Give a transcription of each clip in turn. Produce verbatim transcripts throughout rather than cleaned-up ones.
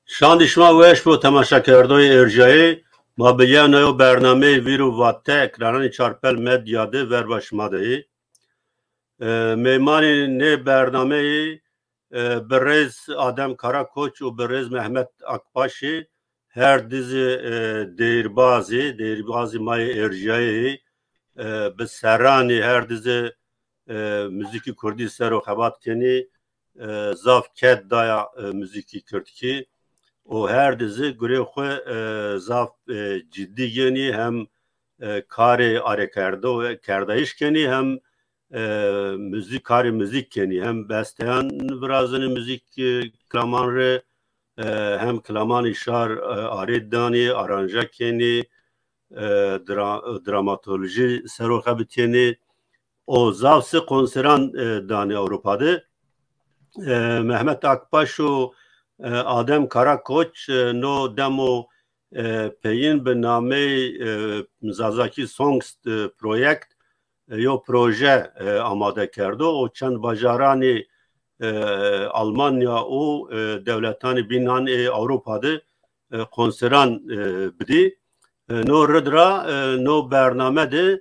Şandî şima weş bo temaşakerdoyê erjayê. Ma bi yewna yew bernameyê Vîr û Vate ekrananê Çarpel Medya de verba şima de yê. E, mêmanê nê bernameyî, e, birêz Adem Karakoç û birêz Mehmet Akbaş ê. Her di zî, e, deyîrbaz ê, deyîrbazê ma yê erjayeyî. E, bi serranî her di zî, e, muzîkî kurdî ser o xebat kenî. E, zaf ked daya, e, muzîkî kirdkî. Û her di zî gurê xwu, e, zaf, e, cidî yenî, hem, e, karê arêkerdo-, kerdayîş kenî, hem, e, muzîk, karê muzîk kenî, hem besteyan virazenî muzîk, e, kilaman rê, e, hem kilamanî şar, e, arê danî, aranja kenî, e, dra-, dramatolojî ser o xebitîyenî. O zaf si konseran, e, danê Ewropa de. E, Mehmet Akbaş û, e, Adem Karakoç, e, no demo, e, peyin bi nameyê, e, Zazakî Songs, e, Project, e, yo proje, e, amade kerdo. O çend bajaranê, e, Almanya û, e, dewletanê bînan ê Ewropa de, e, konseran, e, bidî. E, no rid ra, e, no bername de,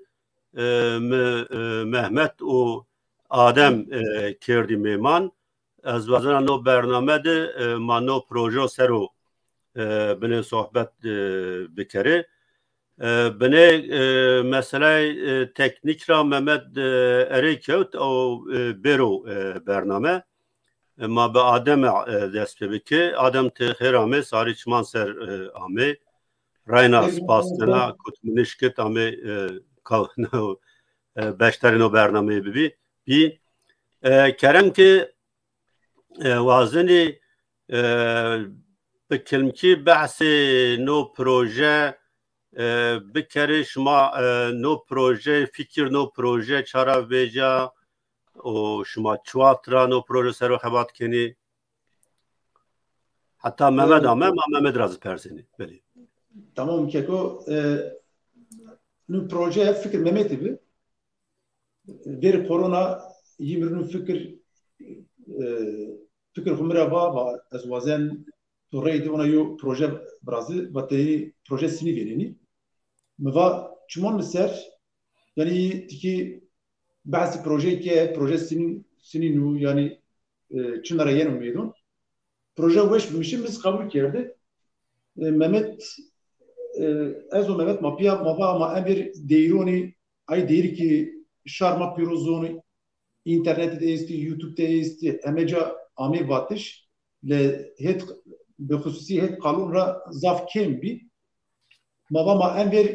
e, mi, e, Mehmet û Adem, e, kerdî mêman. Ez wazena no bername de, e, ma no projo ser o, e, binê sohbet, e, bikerê. E, binê, e, meseleyê, e, teknîk ra Mehmet, e, erê kewt û, e, bêro, e, bername. E, ma bi Adem, e, dest pê bikê. Adem, ti xêr amê, sarî çiman ser, e, amê. Reyna spas kena, ku ti mi nişkit amê, e, ka-, e, beşdarê no bernameyê bibî. Bî. E, kerem ke, e, wazenî, e, bi kilmkî behsê no proje, e, bikerê, şima, e, no proje, fikir no proje ça ra vêca û şima çi waxt ra no proje ser o xebat kenî? Heta Mehmet, e, ame, ma Mehmet ra zî persenî. Belê. Tamam keko, e, nu proje fikir Mehmetî bi. Verî korona yî mi rê nu fikir, e, fikir xwu mi ra va, va ez wazen tu reyde ona yo proje virazî, va teyî proje sinî vênenî. Mi va çimon mi ser, yanî tikî behsî projeyê ke, proje sinî, sinî nu, yanî, e, çina ra yeno meydon. Proje weş bimişî, mi zî qebul kerde. E, Mehmet, e, ez û Mehmet ma pîya ma va ma en vêr deyronî, ay deyîrî ki şar ma pêro zonî, înternetî de estî, YouTube de estî, heme ca amê vatiş, le het, bi xusûsî het qalon ra zaf kêm bî. Ma va ma en vêr,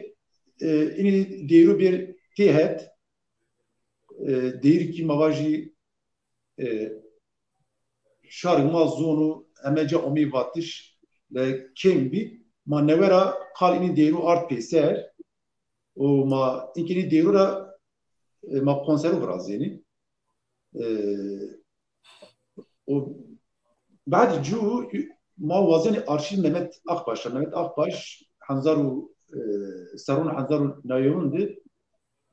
e, inî deyro bêr têhet, e, deyîrî ki ma vajî, e, şarê ma zon o, heme ca omî vatiş, e, kêm bî. Ma newe ra qal inî deyro ard pêser û ma inkê inî deyro ra, e, ma konsero virazênî. E, û badî cû ma wazenî arşîv Mehmet Akbaş ra. Mehmet Akbaş hezar û, e, serron hezar û newî de,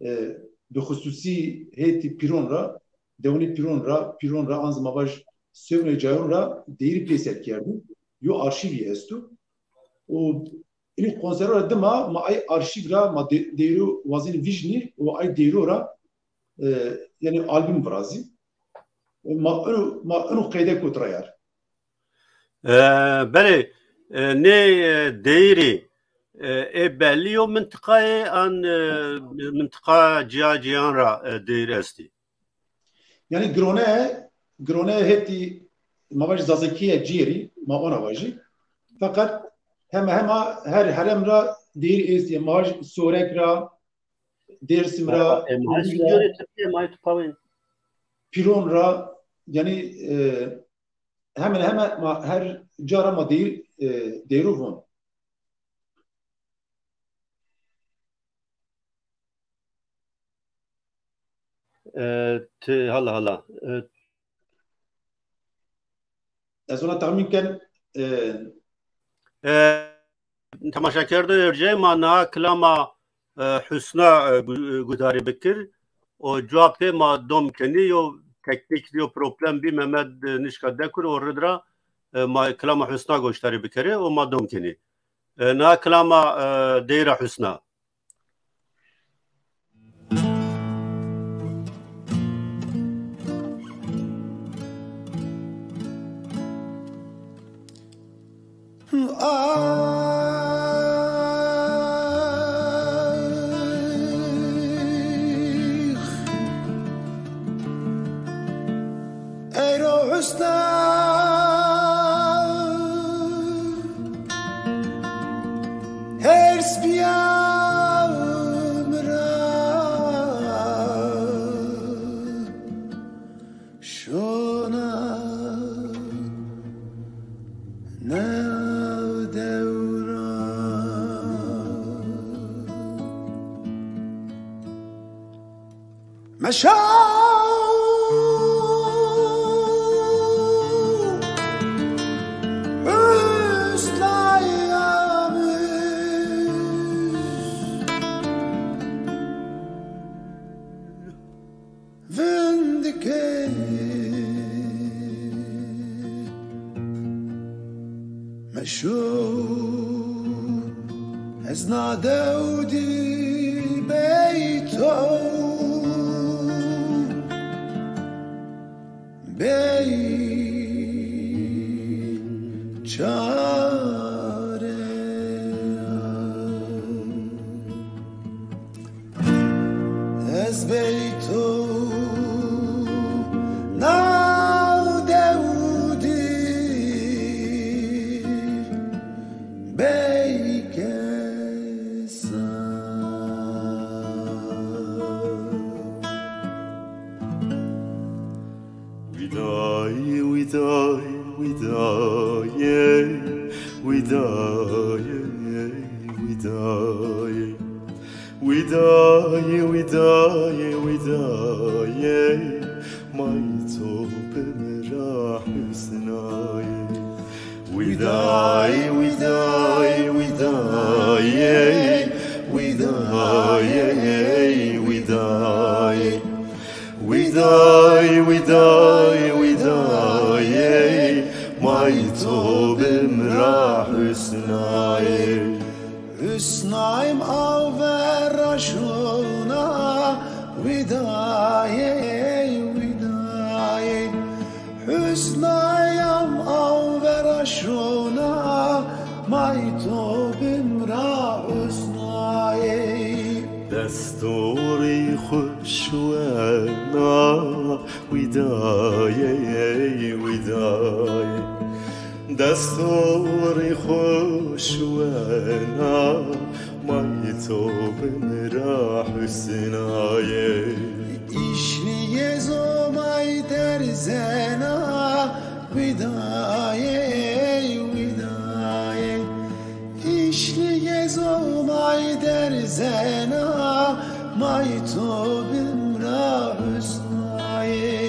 e, bi xusûsî hêtî pîron ra, dewanê pîron ra, pîron ra, an zî ma vaj sewunê cayon ra deyîrî pêser kerdî. Yo arşîvî esto. Û inî konsero ra dima ma ay arşîv ra, ma de-, deyro wazenî vîjnî û ay deyro ra, e, yanî album virazî. Ma ino, ma ino qeyde kot ra yar. E, belê, e, nê, e, deyîrî, e, ê bellî yo mintiqayê an, e, mintiqa cîya cîyan ra, e, deyîr estî? Yanî girone, girone hetî ma vajî zazakîye cêrî, ma ona vajî. Feqet hema hema her herem ra deyîr estî. Ma vajî Sorek ra, Dêrsim ra, e, ma Tirkîye, ma tu pawên. Pîron ra, yanî, e, hemen hemen ma her ca ra ma deyîr, e, deyro von. E, ti hala hala. E, Ez ona tahmîn ken, e, e, temaşakerdo ercey ma niha kilama, e, Husna, e, gu-, e, gudarî bikir. O cewabê ma dom kenî, yo teknîk, yo problem bî, Mehmet, e, nişka dekir, o rid ra, e, ma kilama Husna goşdarî bikerê û ma dom kenê. E, na kilama, e, Deyra Husna. Ax, ey ro husna, hers bîya mi ra. Şona new dewra. Meşa Husnayamız. Vindike meşo ez na dewdî bey to bey çare. Ez bey to naw dewdî bey kesa. Wîday, wîday, wîdayê, wîdayê, wîdayê. Wîdayê, wîdayê, wîdayê, may to bi mi ra husnayê. Wîdayê, wîdayê, wîdayê, wîdayê, wîdayê. Wîdayê, wîdayê, wîdayê, may to bi mi ra husnayê. Husnayim aw vera şona, wîdayê, wîdayê. Husnayam aw vera şona, may to bi mi ra husnayê. Destorî xwu şuwena, wîdayê, wîdayê. Destorî xwu şuwena, may to bi mi ra husnayê. Îşlîyê zomay derzena, wîdayê, wîdayê. Îşlîyê zomay derzena, may to bi mi ra husnayê.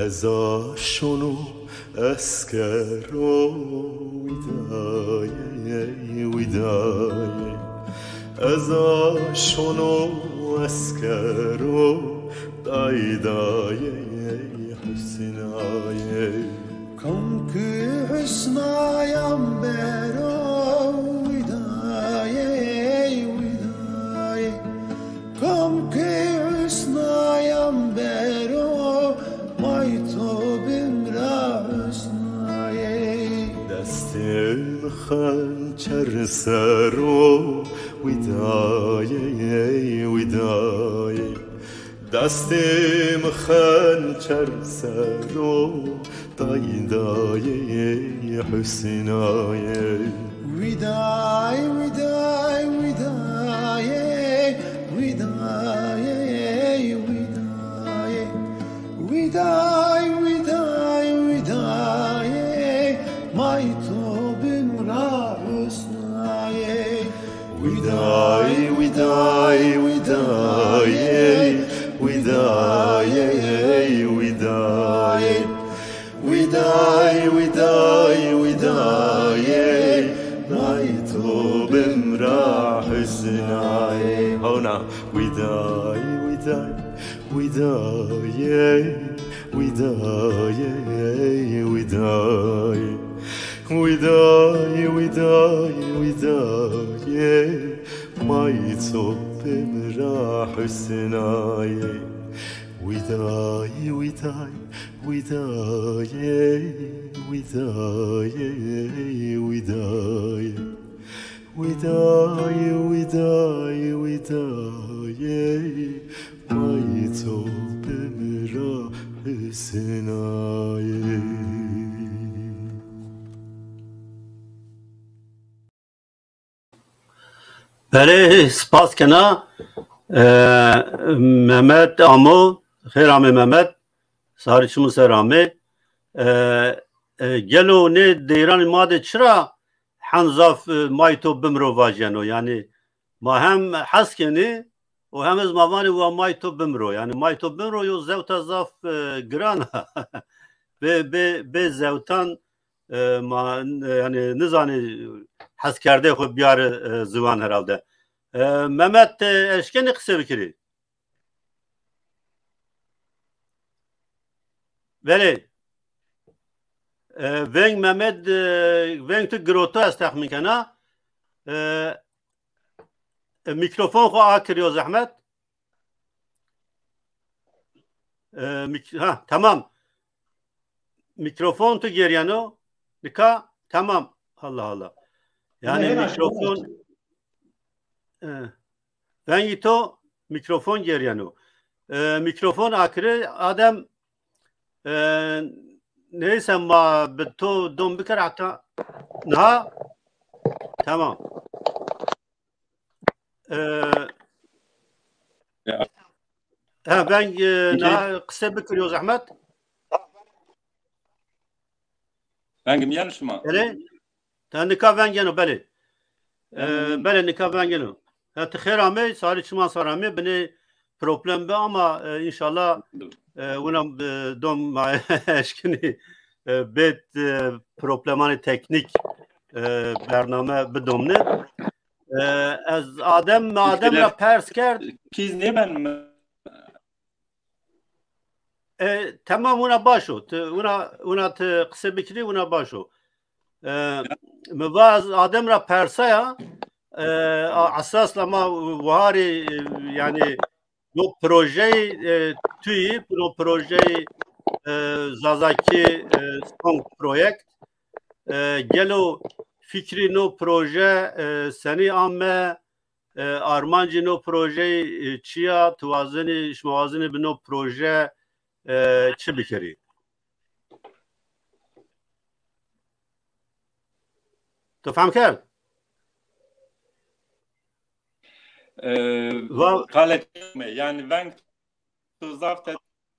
Ez a şono eskero, wîdayê, wîdayê. Ez a şono eskero, daydayê, husnayê. Kam ki husnayam bero, wîdayê, wîdayê. Kam ki husnayam bero, may to bi mi ra husnayê. Destê mi xençer ser o, wîdayê, wîdayê. Destê mi xençer ser o, daydayê, husnayê. Wîdayê, wîdayê, Widayê, widayê, widayê. Widay, widay, widayê. Nay to bimra husnayê. Hona. Widay, widay, widayê. Widayê, widayê. Widayê, widayê, widayê. May to bimra husnayê. Widayê, widayê, widayê, widayê, widayê. Widayê, widayê, widayê. May to bimra husnayê. Belê, spas kena. E, Mehmet amo, xêr amê Mehmet. Sarî çimû ser amê. E, e, gelo nê deyranê ma de çira hen zaf, e, may to bimro vajeno? Yanî ma hem hes kenî û hem ez ma vanê wa may to bimro. Yanî may to bimro yo zewta zaf, e, giran a. Bê, bê, bê zewtan, e, ma, e, yanî nizanî heskerdê xwu biyarî, e, ziwan herhalde. E, Mehmet, e, eşkenî qise bikirî? Belê. E, veng Mehmet, e, veng tu giroto ez texmîn kena. E, e, mîkrofon xwu akir yo zehmet. E, mik-, ha, tamam. Mîkrofon tu gêrîyeno. Nika tamam. Allah Allah. Yanî hêna mîkrofon, e, vengî to mîkrofon gêrîyeno. E, mîkrofon akirî Adem, e, neyse ma bi to dom bikir heta niha. Tamam. E, Ya. Ha, veng, e, Peki. Niha qise bikir yo zehmet. Vengim yeno şima? Belê. Ta nika veng yeno, belê. E, Vengim yeno. Belê, nika veng yeno. Ha, ti xêr amey, sarî çiman ser amey, binê problem bi ama, e, înşallah, Dur. E, wina, e, dom ma eşkinî, e, bêt, e, problemanê teknîk, e, bername bidomne. E, ez Adem, Adem ra pers kerd. Kîz nêben mi? E, temam, wina baş o. Ti, wina, wina ti qise bikirî, wina baş o. E, mi va ez Adem ra persaya, e, a-, esas la ma wiharî, e, yanî no projeyî, e, tuyî, no projeyî, e, Zazakî, e, Song Project. E, gelo fikrî no proje, e, senî ame, e, armancî no projeyî, e, çi ya? Tu wazenî, şima wazenî bi no proje, e, çi bikerî? Tu fehm kerd? E, Va- Qale yanî veng tu zaf te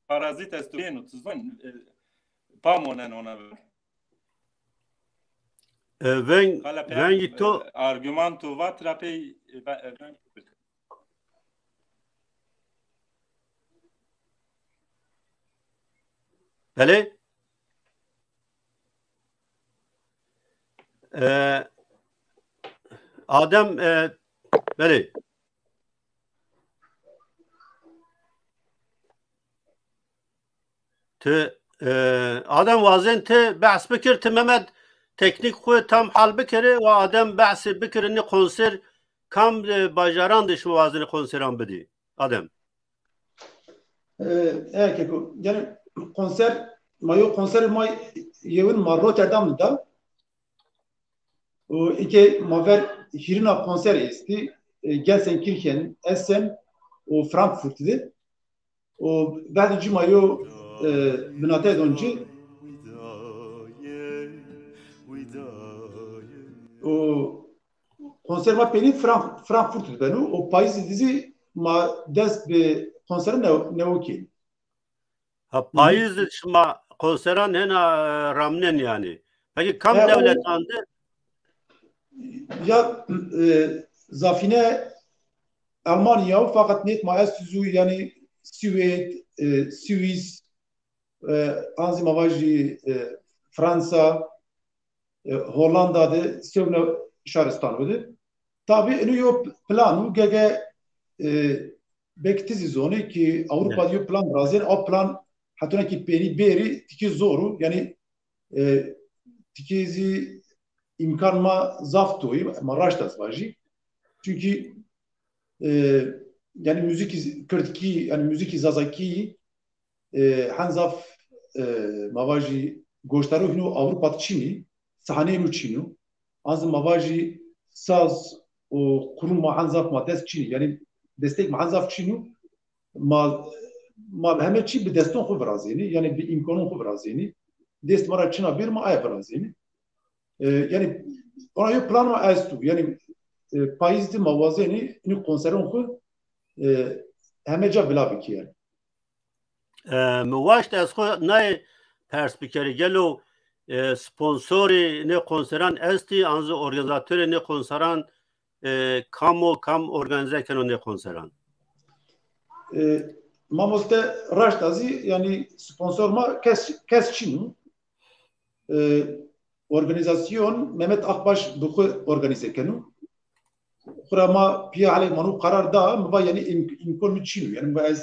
parazît esto, yeno tu zon, e, pamonen ona veng. E, veng, Qala pey, vengî to e, arguman tu vat ra pey, e, ve-, e, veng. Belê. E, Adem, e, belê. Ti, e, Adem, wazên ti behs bikir, ti Mehmet teknîk xwu tam hal bikerê û Adem behsê bikir, nê konser kam, e, bajaran de şima wazenê konseran bidî? Adem. E, e, keko, yanî konser, ma yo konser ma yewin ma Rotterdam de da. Û îke ma ver hîrina konser estî, e, Gelsenkirchen, Essen û Frankfurt de. Û verdi cî ma yo, e, binate doncî. Û konser ma peynî Frank-, Frankfurt de beno. Û payîzî de zî ma dest bi konseran new-, newe kên. Ha, payîz de şima konseran hêna, e, ramnen yanî. Peki kam dewletan de? Ya, e, zafîne Almanya, fakat nêt ma estu zû, yanî Swêd, e, Swîs, e, an zî ma vajî, e, Fransa, e, Hollanda de sewne şaristano de. Tabî eno yo plan o, gege, e, belkî ti zî zonê ki Ewropa de yo plan virazên, a plan hetona ki peynî bêrî tikî zor o. Yanî, e, tikî zî îmkan ma zaf toyî, ma raşt ez vajî. Çunkî, e, yanî muzîkî kirdkî, yanî muzîkî zazakî, e, hen zaf, e, ma vajî goşdarû hîno Ewropa de çinî, sahneyê no çin o. An zî ma vajî saz û qurûn ma hen zaf ma dest çinî. Yanî destek ma hen zaf çin o. Ma, ma heme çî bi deston xwu virazênî, yanî bi îmkanon xwu virazênî. Dest ma ra çina bêr ma aye virazênî. E, yanî ona yo plan ma esto. Yanî, e, payîz de ma wazenî inî konseron xwu, e, heme ca vila bikî yanî. E, mi waşt ez xwu nayê pers bikerî. Gelo, e, sponsorê nê konseran estî, an zî organîzatorê nê konseran, e, kam o, kam organîze keno nê konseran? E, mamoste, raşt a zî, yanî sponsor ma kes, kes çin o. E, organîzasyon Mehmet Akbaş bi xwu organîze keno. Xwura ma pîya helek ma no qerar da, mi va yanî îm-, îmkon mi çin o. Yanî mi va ez,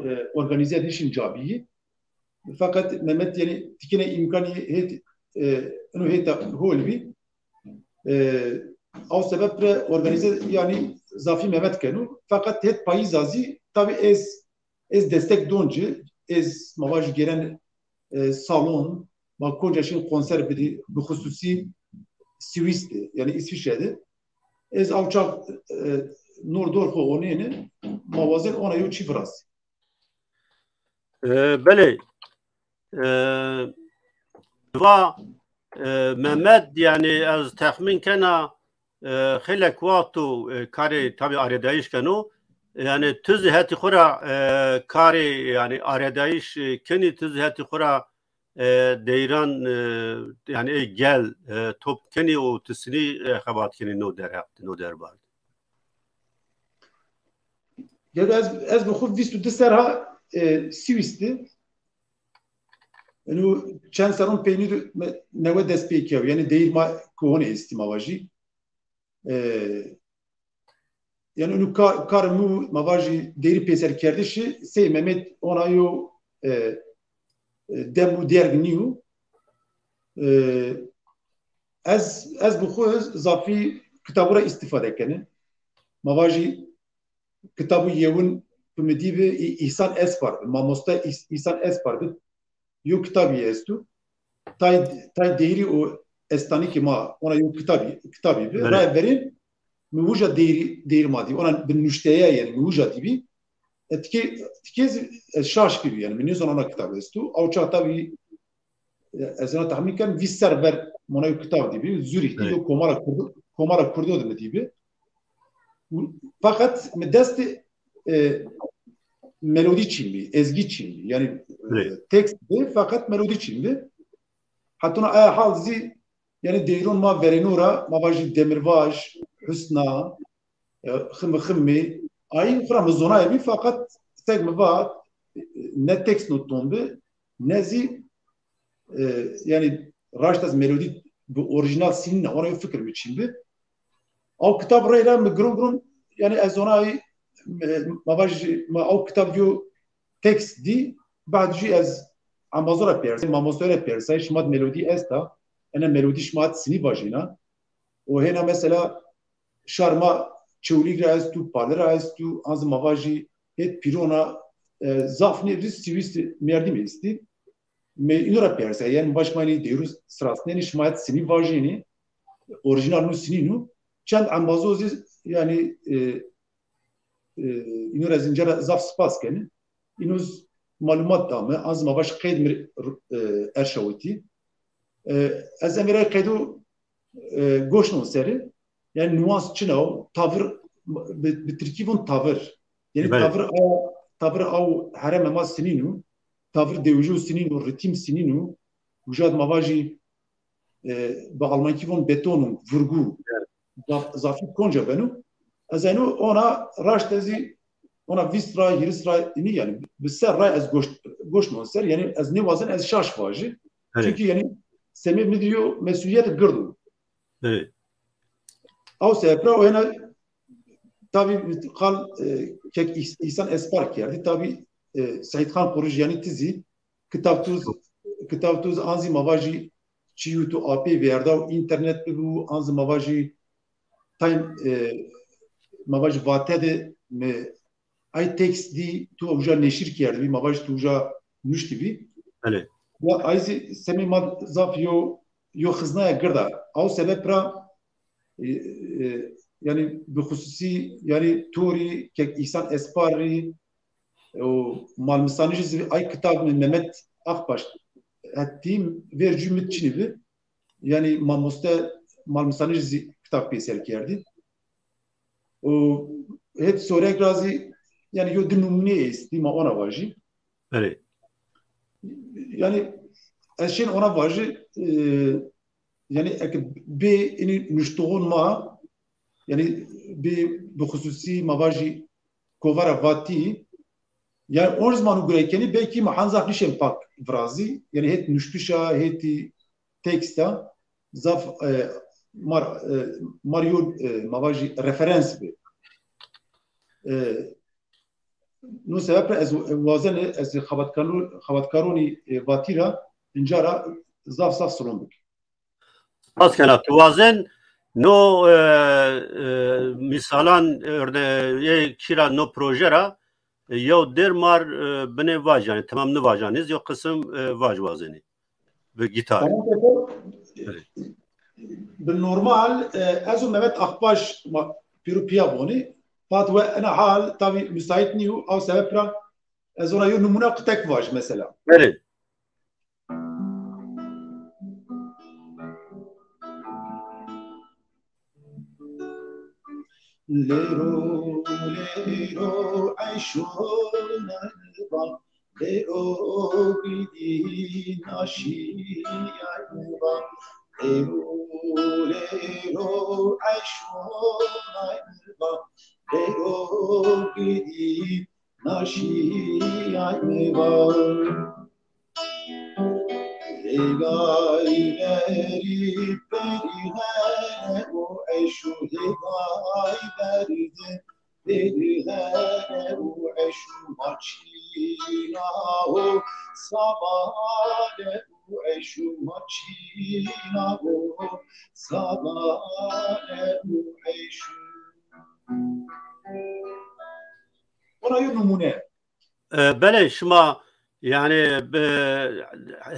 e, organîze nişin ca bîyî. Feqet Mehmet yanî tikêne îmkanî hêt, e, ino hêta hol bî. E, Ew sebeb re organîze yanî zafî Mehmet keno. Feqet hêt payîza zî tabî ez, ez destek don ci, ez ma vajî gêren, e, salon, ma konca şin konser bidî, bi xusûsî Swîs de, yanî Îsvîçre de. Ez ew çax, e, nor dor xwu onêne, ma wazên ona yo çî viraz. E, belê. E, va, e, Mehmet, yanî ez texmîn kena, e, xeylek wext o, e, karê tabî arêdayîş keno. Yanî tu zî hetî xwu ra, e, karê, yanî arêdayîş, e, kenî, tu zî hetî xwu ra, e, deyran, e, yanî ê gel, e, top kenî û tu sinî, e, xebat kenî no derheq de, no derbar de? Gelo ez, ez bi xwu vîst û di serra, e, Swîs de. Eno çend serron peynî de me-, newe dest pê kew. Yanî deyîr ma kohonê estî ma vajî. E, yanî eno ka-, karê mi, ma vajî deyîrî peyserkerdişî sey Mehmet ona yo, e, e, dem û derg nîyo. E, ez, ez bi xwu zafî kitabû ra îstîfade kenî. Ma vajî kitabû yewin bi mi dî bi Î-, Îhsan Espar bi, mamoste Îs-, Îhsan Espar bi. Yo kitabî esto. Tay, tay deyîrî û estanîkê ma, ona yo kitabî, kitabî bi. Belê. Raye verên mi uca deyîrî, deyîrî ma dî. Ona bi nuşteye yanî mi uca dîbî. E, tikê, tikê zî, e, şaş kirî yanî. Mi nêzon ona kitab esto. Ew çax tabî, e, ez ena tahmîn ken vîst ser ver mona yo kitab dîbî. Zurîh dî, yo komara Kurdo, komara Kurdo de mi dîbî. Feqet mi destê, e, melodî çin bî, ezgî çin bî. Yanî, e, tekst bi, feqet melodî çin bi. Hetona aya hal zî, yanî deyron ma verêno ra, ma vajî Demirvaj, Husna, e, Ximi Ximi, ayî xura mi zonayê bî, feqet seg mi va, e, ne tekst no ton bi, ne zî, e, yanî raşt ez melodî bi orîjînal sinîna, ona yo fikir mi çin bi. Ew kitab reyra mi giron giron, yanî ez zonayî, e, ma vajî, ma ew kitab yo tekst dî, bad jî ez embazo ra persay, mamoste ra persay, şima di melodî esta, ena melodî şima di sinî vajîna. Û hêna mesela şar ma Çewlîg ra estu, Pali ra estu, an zî ma vajî hêt pîrona, e, zaf nêvdî Swîs merdimî estî. Mi îno ra persay, yanî baş ma nî dêrû sirasnenî, şima hêt sinî vajînî, orîjînal nû sinî nû. Çend embazo zî yanî, e, e, îno ra zî înca ra zaf spas kenî. Îno z-, malumat da mi, an zî ma vaj qeyd mi, e, erşawitî. E, ez emî ra qeydo, e, goş non serî. Yanî nuans çin o, tavir, bi, bi tirkî von tavir. Yanî tavir a, tavir aw herêmê ma sinîn o. Tavir dewicû sinîn o, ritîm sinîn o. Uca di ma vajî, e, bi almankî von Betonung, vurgu. Zaf-, zafî konca beno. Ez eno ona raşte zî ona vîst ra, hîris ra inî, yanî bi ser ra ez goş, goş non ser, yanî ez nêwazen ez şaş vajî. Erê. Çunkî yanî semê mi dî yo mesulîyet gird o. Erê. Aw sebeb ra o hena tabî qal, e, kek Îhsan Espar kerdî. Tabî, e, Seîd Xan Qurij yanî ti zî kitab tu, kitab tu an zî ma vajî çîyû tu apê vêrda û înternet bibû, an zî ma vajî tayn, e, ma vajî vate de mi ay tekst dî tu uca neşir kerdibî, ma vajî tu uca nuştibî. Belê. Ya ay zî semê ma zaf yo, yo xiznaya gird a. Aw sebeb ra, e, e, yanî bi xususî yanî to rî, kek Îhsan Espar rî, û Malmisanijî zî ay kitab mi Mehmet Akbaş hetî ver cû mi çinî bi. Yanî mamoste Malmisanijî zî kitab pêser kerdî. Û het Sorek ra zî yanî yo di nimûne estî, ma ona vajî. Erê. Yanî ez şên ona vajî, e, yanî eke bê inî nuştoxon ma, yanî bê bi xususî ma vajî kovara Vatî, yanî on zî ma nû gurey kenî, belkî ma hend zaf nîşên pak virazî, yanî het nuştişa, hetî teksta zaf, e, mar, e, mar yo, e, ma vajî referans bi. E, no sebeb ra ez wazenê ez xebatkarû-, xebatkaronî, e, Vatî ra inca ra zaf zaf silom bikî. Spas kena. Tu wazen no, e, e, mîsalan örde-, yê kî ra no proje ra, e, yew dêr mar, e, binê vaj, yanî temam nivajanî zî yew qisim, e, vaj wazenî. Bi gîtar. Tamam, peki. Evet. Bi normal, e, ez û Mehmet Akbaş ma pêro pîya vonî. Fat we ena hal tabî müsait nîyo, aw sebeb ra ez ona yo nimûne kutek vaj mesela. Belê. Lêro, lêro, eşo nerva, lêro gidî naşîya nerva. Lêro, lêro, eşo nerva, lêro gidî naşîya nerva. Lêgay verî perî hene û eşo, lêgay verî de perî hene û eşo, ma çîna o sabale û eşo, ma çîna o sabale û eşo. Ona yo nimûne. E, belê, şima, yanî, bi,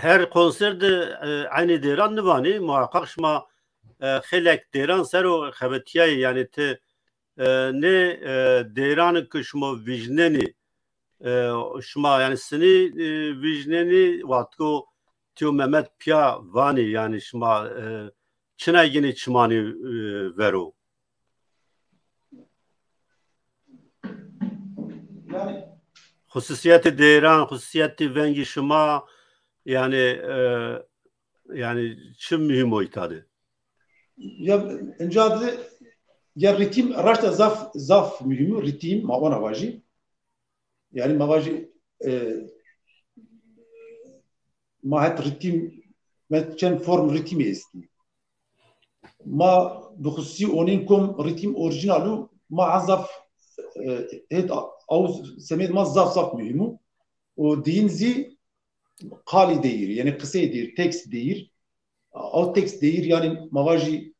her konser de, e, eynî dêran nivanî, muhaqqaq şima, e, xeylek dêran ser o xebetîyayî, yanî ti, e, nê, e, dêran ke şima vîjnenî, e, şima, yanî, sinî, e, vîjnenî, wextko tîyo Mehmet pîya vanî, yanî şima, e, çinay ginî çimanî, e, ver o? Yanî xususîyetê dêran, xususîyetê vengî şima, yanî, e, yanî çi muhîm o îta de? Ya, inca de ya rîtîm raşta zaf, zaf muhîm o, rîtîm, ma ona vajî. Yanî ma vajî, e, ma het rîtîm, ma çend form rîtîmî estî. Ma bi xususî onên kom rîtîm orîjînal o, ma hend zaf, e, het a-, aw semed ma zaf zaf muhîm o. Û diyin zî qalî deyîr, yanî qisey deyîr, tekst deyîr. Aw tekst deyîr, yanî ma vajî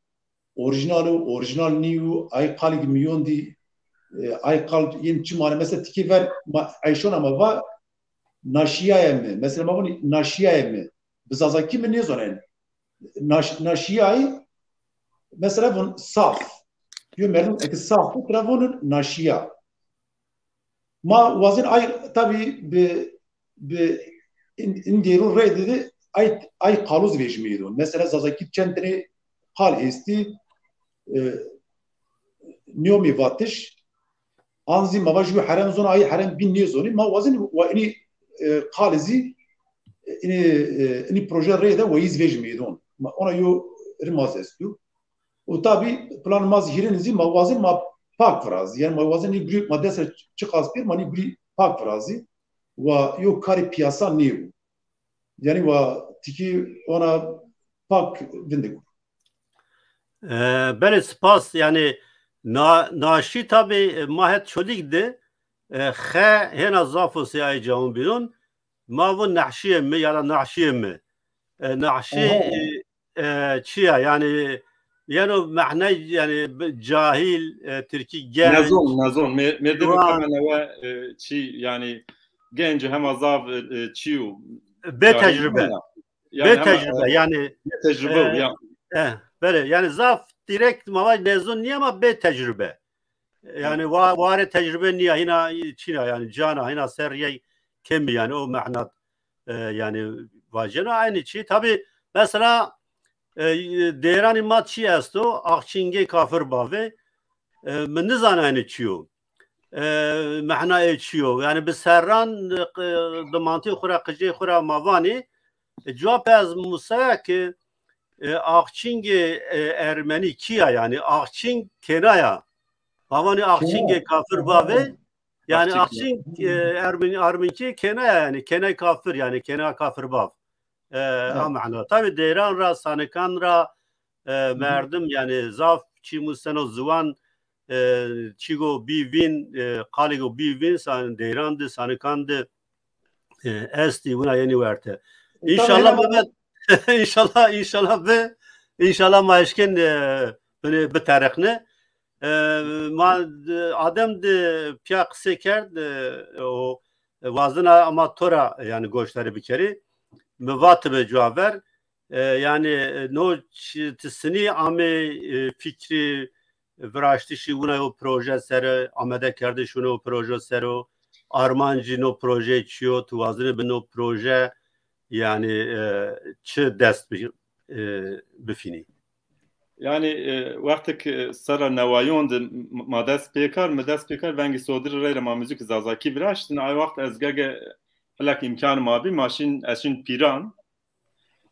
orîjînal o, orîjînal nîyo, ay qalî ki mîyon dî, e, ay qal yên çi mane. Mesela tikê ver ma eyşona ma va naşîyaye mi. Mesela ma vonî naşîyaye mi. Bi zazakî mi nêzonen. Naş-, naşîyayî, mesela von saf. Yo merdim eke saf bi, tira vonin naşîya. Ma wazên ay tabî bi, bi in, in dêrû reyde de ay, ay qaloz vejimêdon. Mesela zazakî çend tenê qal estî, e, nîyomê vatiş, an zî ma vaj yo herem zon, ay herem bîn nêzonî. Ma wazên wa inî, e, qalê zî, e, inî, e, inî proje reyde weyîz vejimêdon. Ma ona yo rimaz esto. Û tabî plan ma zî hîrin zî ma wazên ma pak virazî. Yanî ma wazî nî gurî ma dest ra çiqas pîr ma nî gurî pak virazî. Wa yo karê pîyasa nêbo. Yanî wa tikî ona pak vindê gur. E, belê, spas. Yanî na, naşî tabî, e, ma het Çolîg de, e, xe hêna zaf o sey ay cawin bînon. Ma vo nahşîyê mi ya da nahşîyê mi. E, nahşî, e, e, çi ya? Yanî yeno mehney, yanî bi-, cahîl, e, tirkî genc. Nezon, nezon. Mê-, mêrdemê Wa- keme newe, e, çi, yanî genc hema zaf, e, e, çi yo? Bê tecrube. Bê tecrube, yanî, tecrube, e, ya. E, belê, yanî zaf direkt ma vaj nezon nîya ama bê tecrube. Yanî wa-, warê tecrube nîya, hîna çîna, yanî cana, hîna ser yey kemî, yanî o mehnat, e, yanî vajena aynî çî. Tabî mesela, e, deyranî ma çî esto, Axçîngê Kafir Bavê, e, mi nizanayne çi yo. E, mehnayê çi yo. Yanî bi serran, e, dimantî xwu ra, qijê xwu ra ma vanî. E, cewab ez musaya ki, e, Axçîngê, e, Ermenî kî ya, yanî Axçîng kêna ya. Ma vanî Axçîngê Kafir Bavê, yanî Axçîng, e, Ermenî, Armenkî kêna ya, yanî kênay kafir, yanî kêna Kafir Bav. E, a mehna. Tabî deyran ra, sanikan ra, e, merdim, yanî zaf çî museno ziwan, e, çîgo bî vîn, e, qalîgo bî vîn, san-, deyran de, sanikan de, e, estî, wina yenî werte. Înşallah Mehmet, înşallah, înşallah bi, înşallah ma eşkên, e, binê biterixne. E, ma, e, Adem de pîya qisê kerd, e, o, e, wazena ama to ra, yanî goşdarî bikerî. Mi va ti bi cewab ver. E, yanî, e, no çi-, ti sinî amê, e, fikrî, viraştişî wina yo proje ser o, amadekerdiş wina yo proje ser o, armancî no proje çi yo, ti wazenî bi no proje, yanî, e, çi dest bi, e, bifînî? Yanî, e, wextêk, e, serra newayon de m-, ma dest pêkar, mi dest pêkar vengê sodir reyra ma muzîk zazakî viraştin. Ay wext ez gege hilek îmkan ma bî, ma şîn, ez şîn Pîran.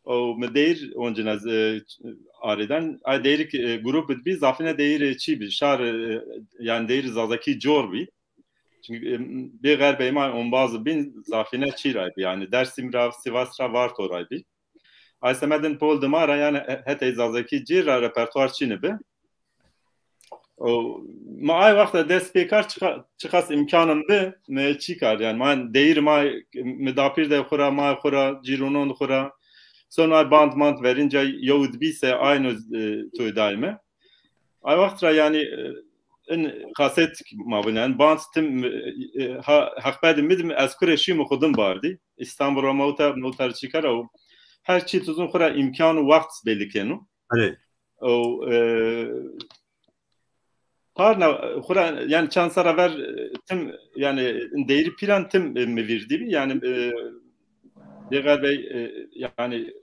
O mi deyir oncin ez, e, arêden. Ay deyir ki, e, grup bî, zafîne deyir, e, çî bî, şar, e, yanî deyir zazakî cor bî. Çunkî, e, bê xerbey ma ombaz bîn zafîne çî ray bî. Yanî Dersim ra, Sivas ra, Varto ray bî. Ay semedin pol dima ra yanî he-, hetey zazakî cîr ra repertuar çîni bi. O, ma ay wexta dest pêkar çiqa-, çiqas îmkanin bi, mi çî kar yanî. Ma deyir ma, mi dapîr de xwu ra, ma xwu ra, cîronon xwu ra. Son ay band mand verîn cay yew dibî se ayno, e, toy daîme. Ay wext ra yanî, e, in kaset ma bîn, yanî band tim, e, ha, heqbedî midim ez kure şî mi xudin bardî. Îstanbul ra mewter, mewter çîkara û her çî tuzun xwu ra îmkan û wext belî keno. Belê. O, e, parna xwu ra yanî çand serra ver, e, tim, yanî deyri pîran tim, e, mi vîr dî bî. Yanî, e, Bêxer Bey, e, yanî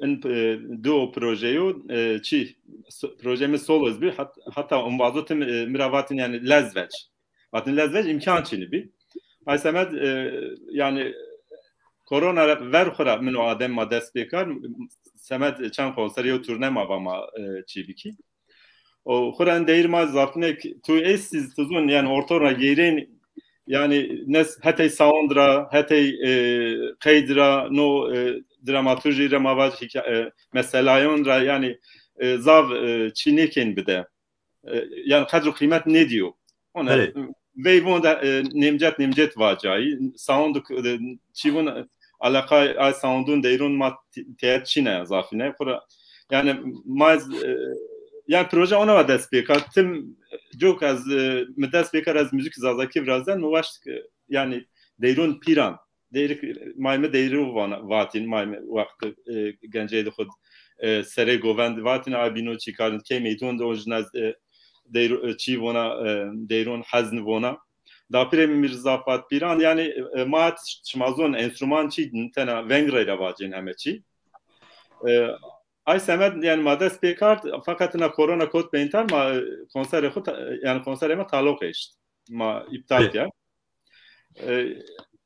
in, e, duo projeyo, e, çi, so-, proje mi solos bî, hat-, hata umbazo tim, e, mi ra vatin yanî lez vec. Vatin lez vec îmkan çînî bî. Ay semed, e, yanî korona ver xwu ra min û Adem ma dest pêkar, semed çend konser yew turne ma va ma, e, çî bikî. O xwu ra in deyir ma zafînek tu êsî tuzun yanî orto ra geyrên yanî nes hetey sound ra, hetey, e, qeyd ra, no, e, dramaturjî ra ma vaj hîka-, e, meselayon ra yanî, e, zaf, e, çî nêkên bide. E, yanî qedr û qîmet nêdîyo. Ona, belê, vey von de, e, nêmcet nêmcet vacayî. Sound, e, çî von, e, eleqay ay soundun deyrun ma t-, teyet çîne zafîne. Xwu ra, yanî ma ez, e, yanî proje ona wa dest pêka. Tim cok ez, e, mi dest pêkar ez muzîk zazakî virazen, mi waşt ki, yanî deyrun pîran. Deyrik, may mi deyri vana-, vatin, may mi wext, e, gencey de xwu, e, serey govend vatin, ay bîno çîkarin, key meydon de o jin ez, e, deyr-, e, çî vona, e, deyron hezn vona. Dapîrê mi Mîrza Fat Pîran, yanî, e, ma çimazon enstrûman çî, tena veng reyra vacên heme çî. E, ay semed, yanî ma dest pêkard, feqet na korona kot peyntar ma, e, konserê xwu ta-, yanî konserê ma taloq eşt. Ma îptal kerd. E,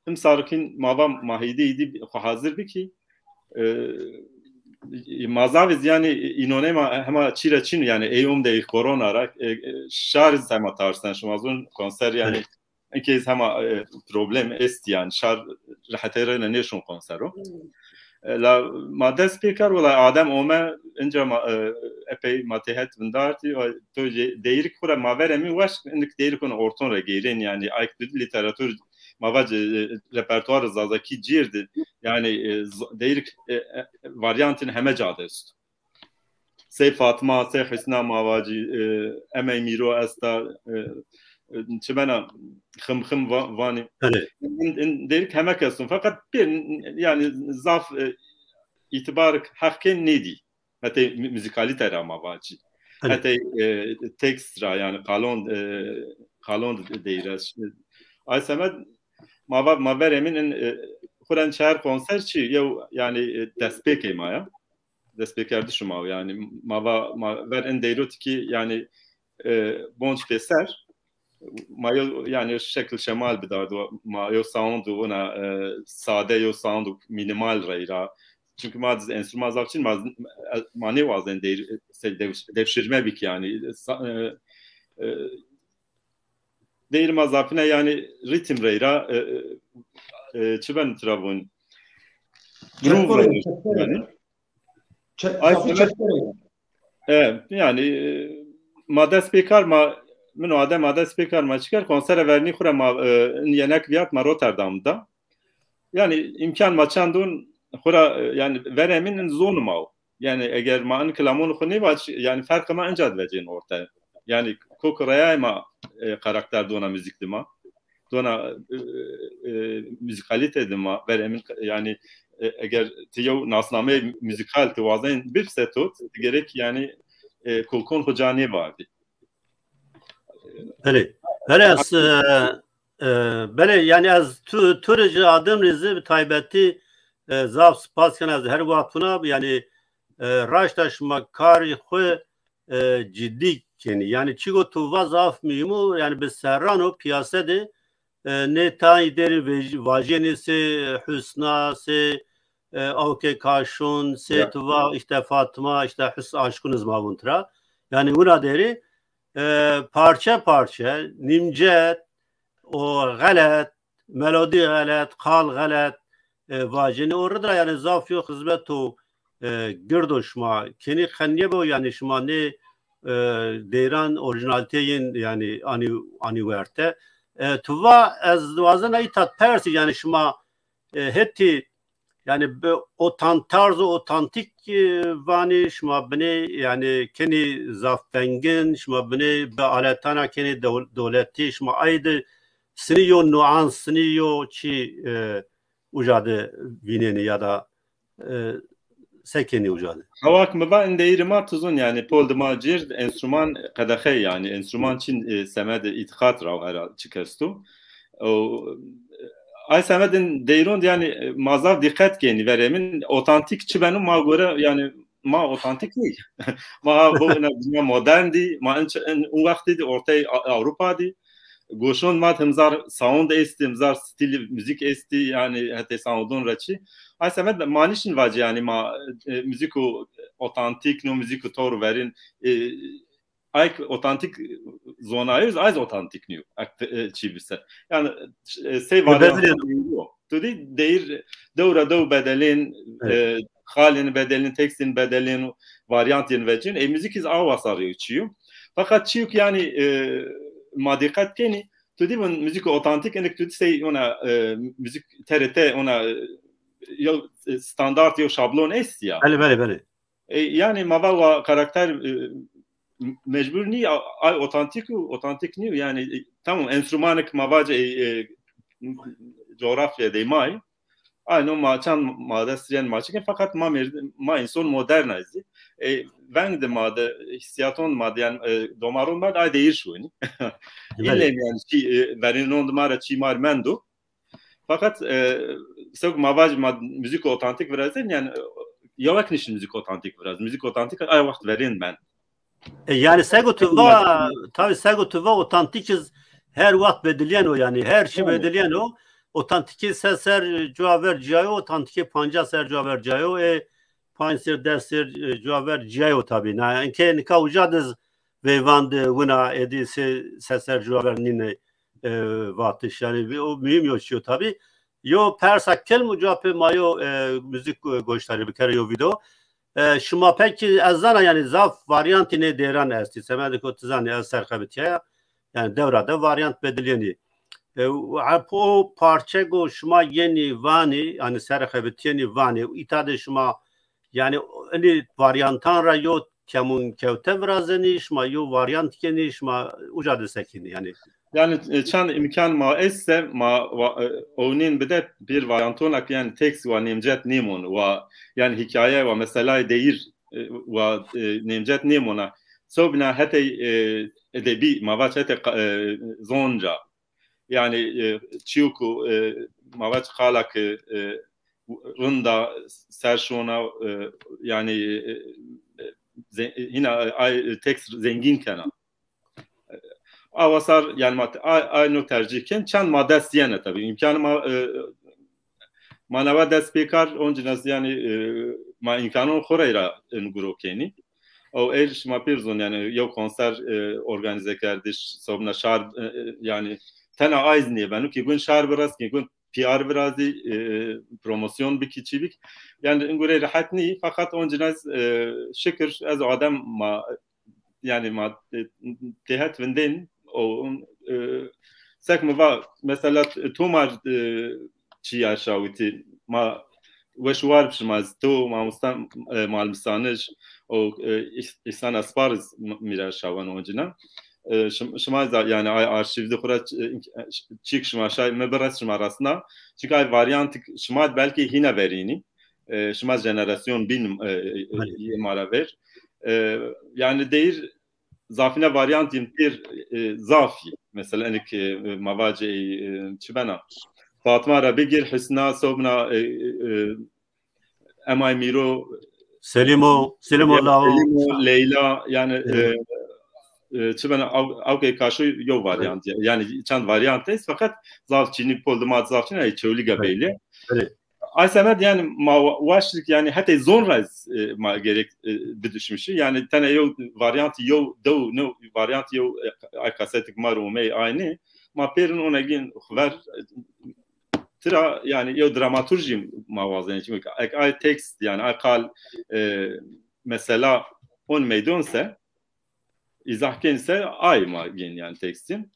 imsarikîn ma va ma hêdî hêdî xwu hazir bikî. E, ma zaf zî yanî înonê ma hema çî ra çîn, yanî ey omdê korona ra, e, e, şar zî hema tarsen, şima zon konser yanî, evet, inkê zî hema, e, problem est yanî, şar rehetê rê nêşon konsero. Hmm. E, la ma dest pê kerd, wela Adem ome, inca ma, e, epey ma têhet vindartî, e, to ye-, deyrik xwu ra ma verê min weş, indik deyrik ona orton ra geyrên, yanî ayk lîteratur ma vac, e, repertuar Zazakî cêr di, yanî, e, z-, deyrik, e, e, varyantên heme ca de esto. Sey Fatma, sey Husna ma vacî, e, Emey Mîro esta, e, e, çimena Xim Xim va-, vanî. Evet. In, in, deyrik heme kes in. Fakat bir, yanî zaf, e, îtibarik heq kên nêdî. Hetê mü-, muzîkalîte ra ma vacî. Evet. Hetê, e, tekst ra, yanî qalon, e, qalon de-, deyre. Ay semed ma va-, ma verê min in, e, xwu ra in çar konser çî, yew, yanî, e, destpêkê ma ya. Destpêkerdişê ma, yanî ma va, ma ver in deyrotikî, yanî, e, bonc pêser. Ma yew, yanî şekil şemal bidardo, ma yew sound ona, e, sade, yew sound minimal reyra. Çunkî ma diz enstrüman zaf çin, ma, ma nêwazen deyr, se-, dev-, devşirme bik yanî. Sa-, e, e, deyr ma zafine yanî ritim reyra, e, e, e, çi ben tira vun? Groove reyra yanî. Çe-, Ay zafî semed çeperê. E, yanî, e, ma dest pê kar ma, min û Adem ma dest pê kar ma çi kerd, konsere vernî xwu ra ma, e, in yenek vîyart ma Rotterdam da. Yanî îmkan ma çend on xwu ra, e, yanî verê min in zonê ma o. Yanî eger ma in kilamon xwu nêvac, yanî ferqê ma inca di vecên orte. Yanî kok reyayê ma, e, karakter dona muzîk di ma. Dona, e, e, muzîkalîte di ma. Verê min, yanî, e, eger ti yew nasnameyê muzîkal ti wazen bipse to, ti gerek yanî, e, kokon xwu ca nêvardî. Belê. Belê ez, e, e, belê, yanî ez tu, tu rê jî Adem rê zî bi taybetî, e, zaf spas ken, ez her wext vuna, yanî, e, raşta şima karê xwu, e, cidî kenî. Yanî çîko tu va zaf muhîm o, yanî bi serran o pîyase de, e, nê tayî derî vej-, vajîyenî sê Husna, sê, e, Awkê Kaşon, sê tu va îşte Fatma, îşte Hus-, Aşkun iz ma vun tira. Yanî wina derî, e, parçe parçe, nîmce, o xelet, melodî xelet, qal xelet, e, vajînî o rid ra yanî zaf yo xizmet o, e, gird o şima. Kenî qe nêbo yanî şima nê, e, deyran orîjinalîteyên yanî anî, anî werte. E, tu va ez wazena îta persî yanî şima, e, hetî yanî bi otan-, tarz û otantîk, e, vanî şima binê, yanî kenî zaf vengin, şima binê bi aletana kenî dew-, dewletî, şima ay de sinî yo nuans, sinî yo çî, e, uca de vînenî ya da, e, se kenî uca de? Hewak mi va in deyîrî ma tu zon yanî pol di ma cêr enstrûman qedexe yanî enstrûman çin, e, semedê îtîqat ra hera çik esto. O, ay semedin deyron de yanî ma zaf dîqet kenî verê min. Otantîk çi beno ma gore yanî ma otantîk nî. Ma bo ina dinya modern dî, ma in, in, un wextî dî ortey A-, Ewropa dî. Goşon ma himzar sound estî, himzar stîlî muzîk estî, yanî hetê soundon ra çi. Ay semed ma nîşin vacî yanî ma, e, muzîko otantîk no, muzîko tor verin, e, ay otantîk zonayo, ay otantîk nîyo. Ek, e, çî bise. Yanî, e, sey varyant. Tu dî deyîr dewra dew bedelên, e, xalên bedelên, tekstên bedelên, varyantên vecîn. Ey muzîkî zî a wasa rê çîyo. Feqet çîyo ki yanî, e, ma dîqet kenî, tu dî vun muzîko otantîk, inik tu dî sey ona, e, muzîk T R T ona, e, yew, e, standart, yew şablon est ya. Belê, belê, belê. E, yanî ma va wa karakter, e, m-, mecbur nî, a-, ay otantîk û otantîk nîyo. Yanî, e, tamam, enstrûmanik ma vace, e, e, coğrafya de may. Ayno ma çan ma dest riyen ma çikin, fakat ma mêrd-, ma înson modern a zî. E, veng de ma de, hîsîyaton ma de, yanî, e, domaron ma de ay deyîr şuwenî. Belê. Îlle yanî çî, e, verînon de ma ra çî mar mendo. Fakat, e, sewk ma vacî ma muzîko otantîk virazên, yanî, e, yewek nîşin muzîko otantîk viraz. Muzîko otantîk ay wext verên ben. E, yanî sego tu va, tabî sego tu va otantîk iz her wext bedilîyeno yanî, her çî bedilîyeno. Otantîkê se ser cuwa ver cîya yo, otantîkê pancas ser cuwa ver cîya yo. E, panc sêr, des sêr, e, cuwa ver cîyayo tabî. Na, enke nika uca de z-, veyvan de wina êdî sê, se ser cuwa ver nîne, e, vatiş. Yanî o muhîm yo çîyo tabî. Yo persa kelm û cuwa pê ma yo, e, muzîk, e, goşdarî bikero yo vîdeo. E, şima pekî ez zana yanî zaf varyantî nê dêran estî. Semedê ko ti zanî ez serxebitîyaya. Yanî dewra de varyant bedilîyenî. E, û, e, o parçe go şima yenî vanî, yanî serxebitîyenî vanî. Îta de şima yanî enî varyantan ra yo kemûn kewte virazenî, şima yo varyant kenî, şima uca de sekinî yanî. Yanî, e, çend îmkan ma êst se ma wa-, e, ownên bide bir varyantonak yanî tekst wa nêmcet nêmon, wa yanî hîkaye wa meselay deyîr, e, wa, e, nêmcet nêmona. Sobna hetey, e, edebî, ma vac hetey qa-, e, zonca. Yanî, e, çîyo ku, e, ma vac qala ke, e, rind a ser şona, e, yanî, e, e, ze-, hîna, e, ay, tekst zengîn kena. Awa sar, yanî ma te-, ay, ay no tercîh ken, çend ma dest yene tabî. Îmkanê ma, e, ma newe dest pê kar, oncîna zî yanî, e, ma îmkanon xo rey ra in guro kenî. Ew êr şima pêr zon yanî yew konser, e, organîze kerdiş, sobna şar, e, e, yanî tena ay zî nêbeno kî gun şar biras, kî gun P R virazî, e, promosyon bikî, çî bikî. Yanî in gure rehet nî, feqet oncîna, e, şikir ez adem ma, yanî ma, e, têhet vindên o, e, sek mi va, mesela, tomar, e, çî erşawitî, ma weş war bi şima zî, to, mamosta, e, Malmîsanij, o, e, Îh-, Îhsan Aspar zî m-, mîra şawan oncîna. E, şim-, şima zî yanî ay arşîv de xura ç-, e, çîk şima şay mi biras şima rasna. Çîk ay varyantik şima belkî hîna verînî. E, şima jenerasyon bîn, e, e, e, Belê. Yê ma ra ver. E, yanî deyîr zafîna varyantîn pêr, e, zaf yî. Mesela enik, e, ma vacê, e, çi bena? Fatma ra bigir, Husna, Sobna, e, e, e, Emay Mîro, Selîmo, Selîmo Lawo. Selîmo, Leyla, yanî, Evet. e, e, çi bena, aw-, awkê kaşo yo varyant. Yanî çend varyant est, feqet zaf çînî, pol de ma zaf çînî, ay Çewlîga Evet. Beylî. Evet. Ay semed yanî ma wa-, waştik yanî hetê zon ra, e, ma gerek, e, biduşmişî. Yanî tene yew varyantî yew dew, ne varyantî yew, e, ay kasetik ma ro umey aynî. Ma pêrin onegîn xver, e, tira yanî yew dramaturjî ma wazenê. Çimkî ek ay tekst yanî ay qal, e, mesela on meydon se, îzah kên se ay ma gên yanî tekstîn.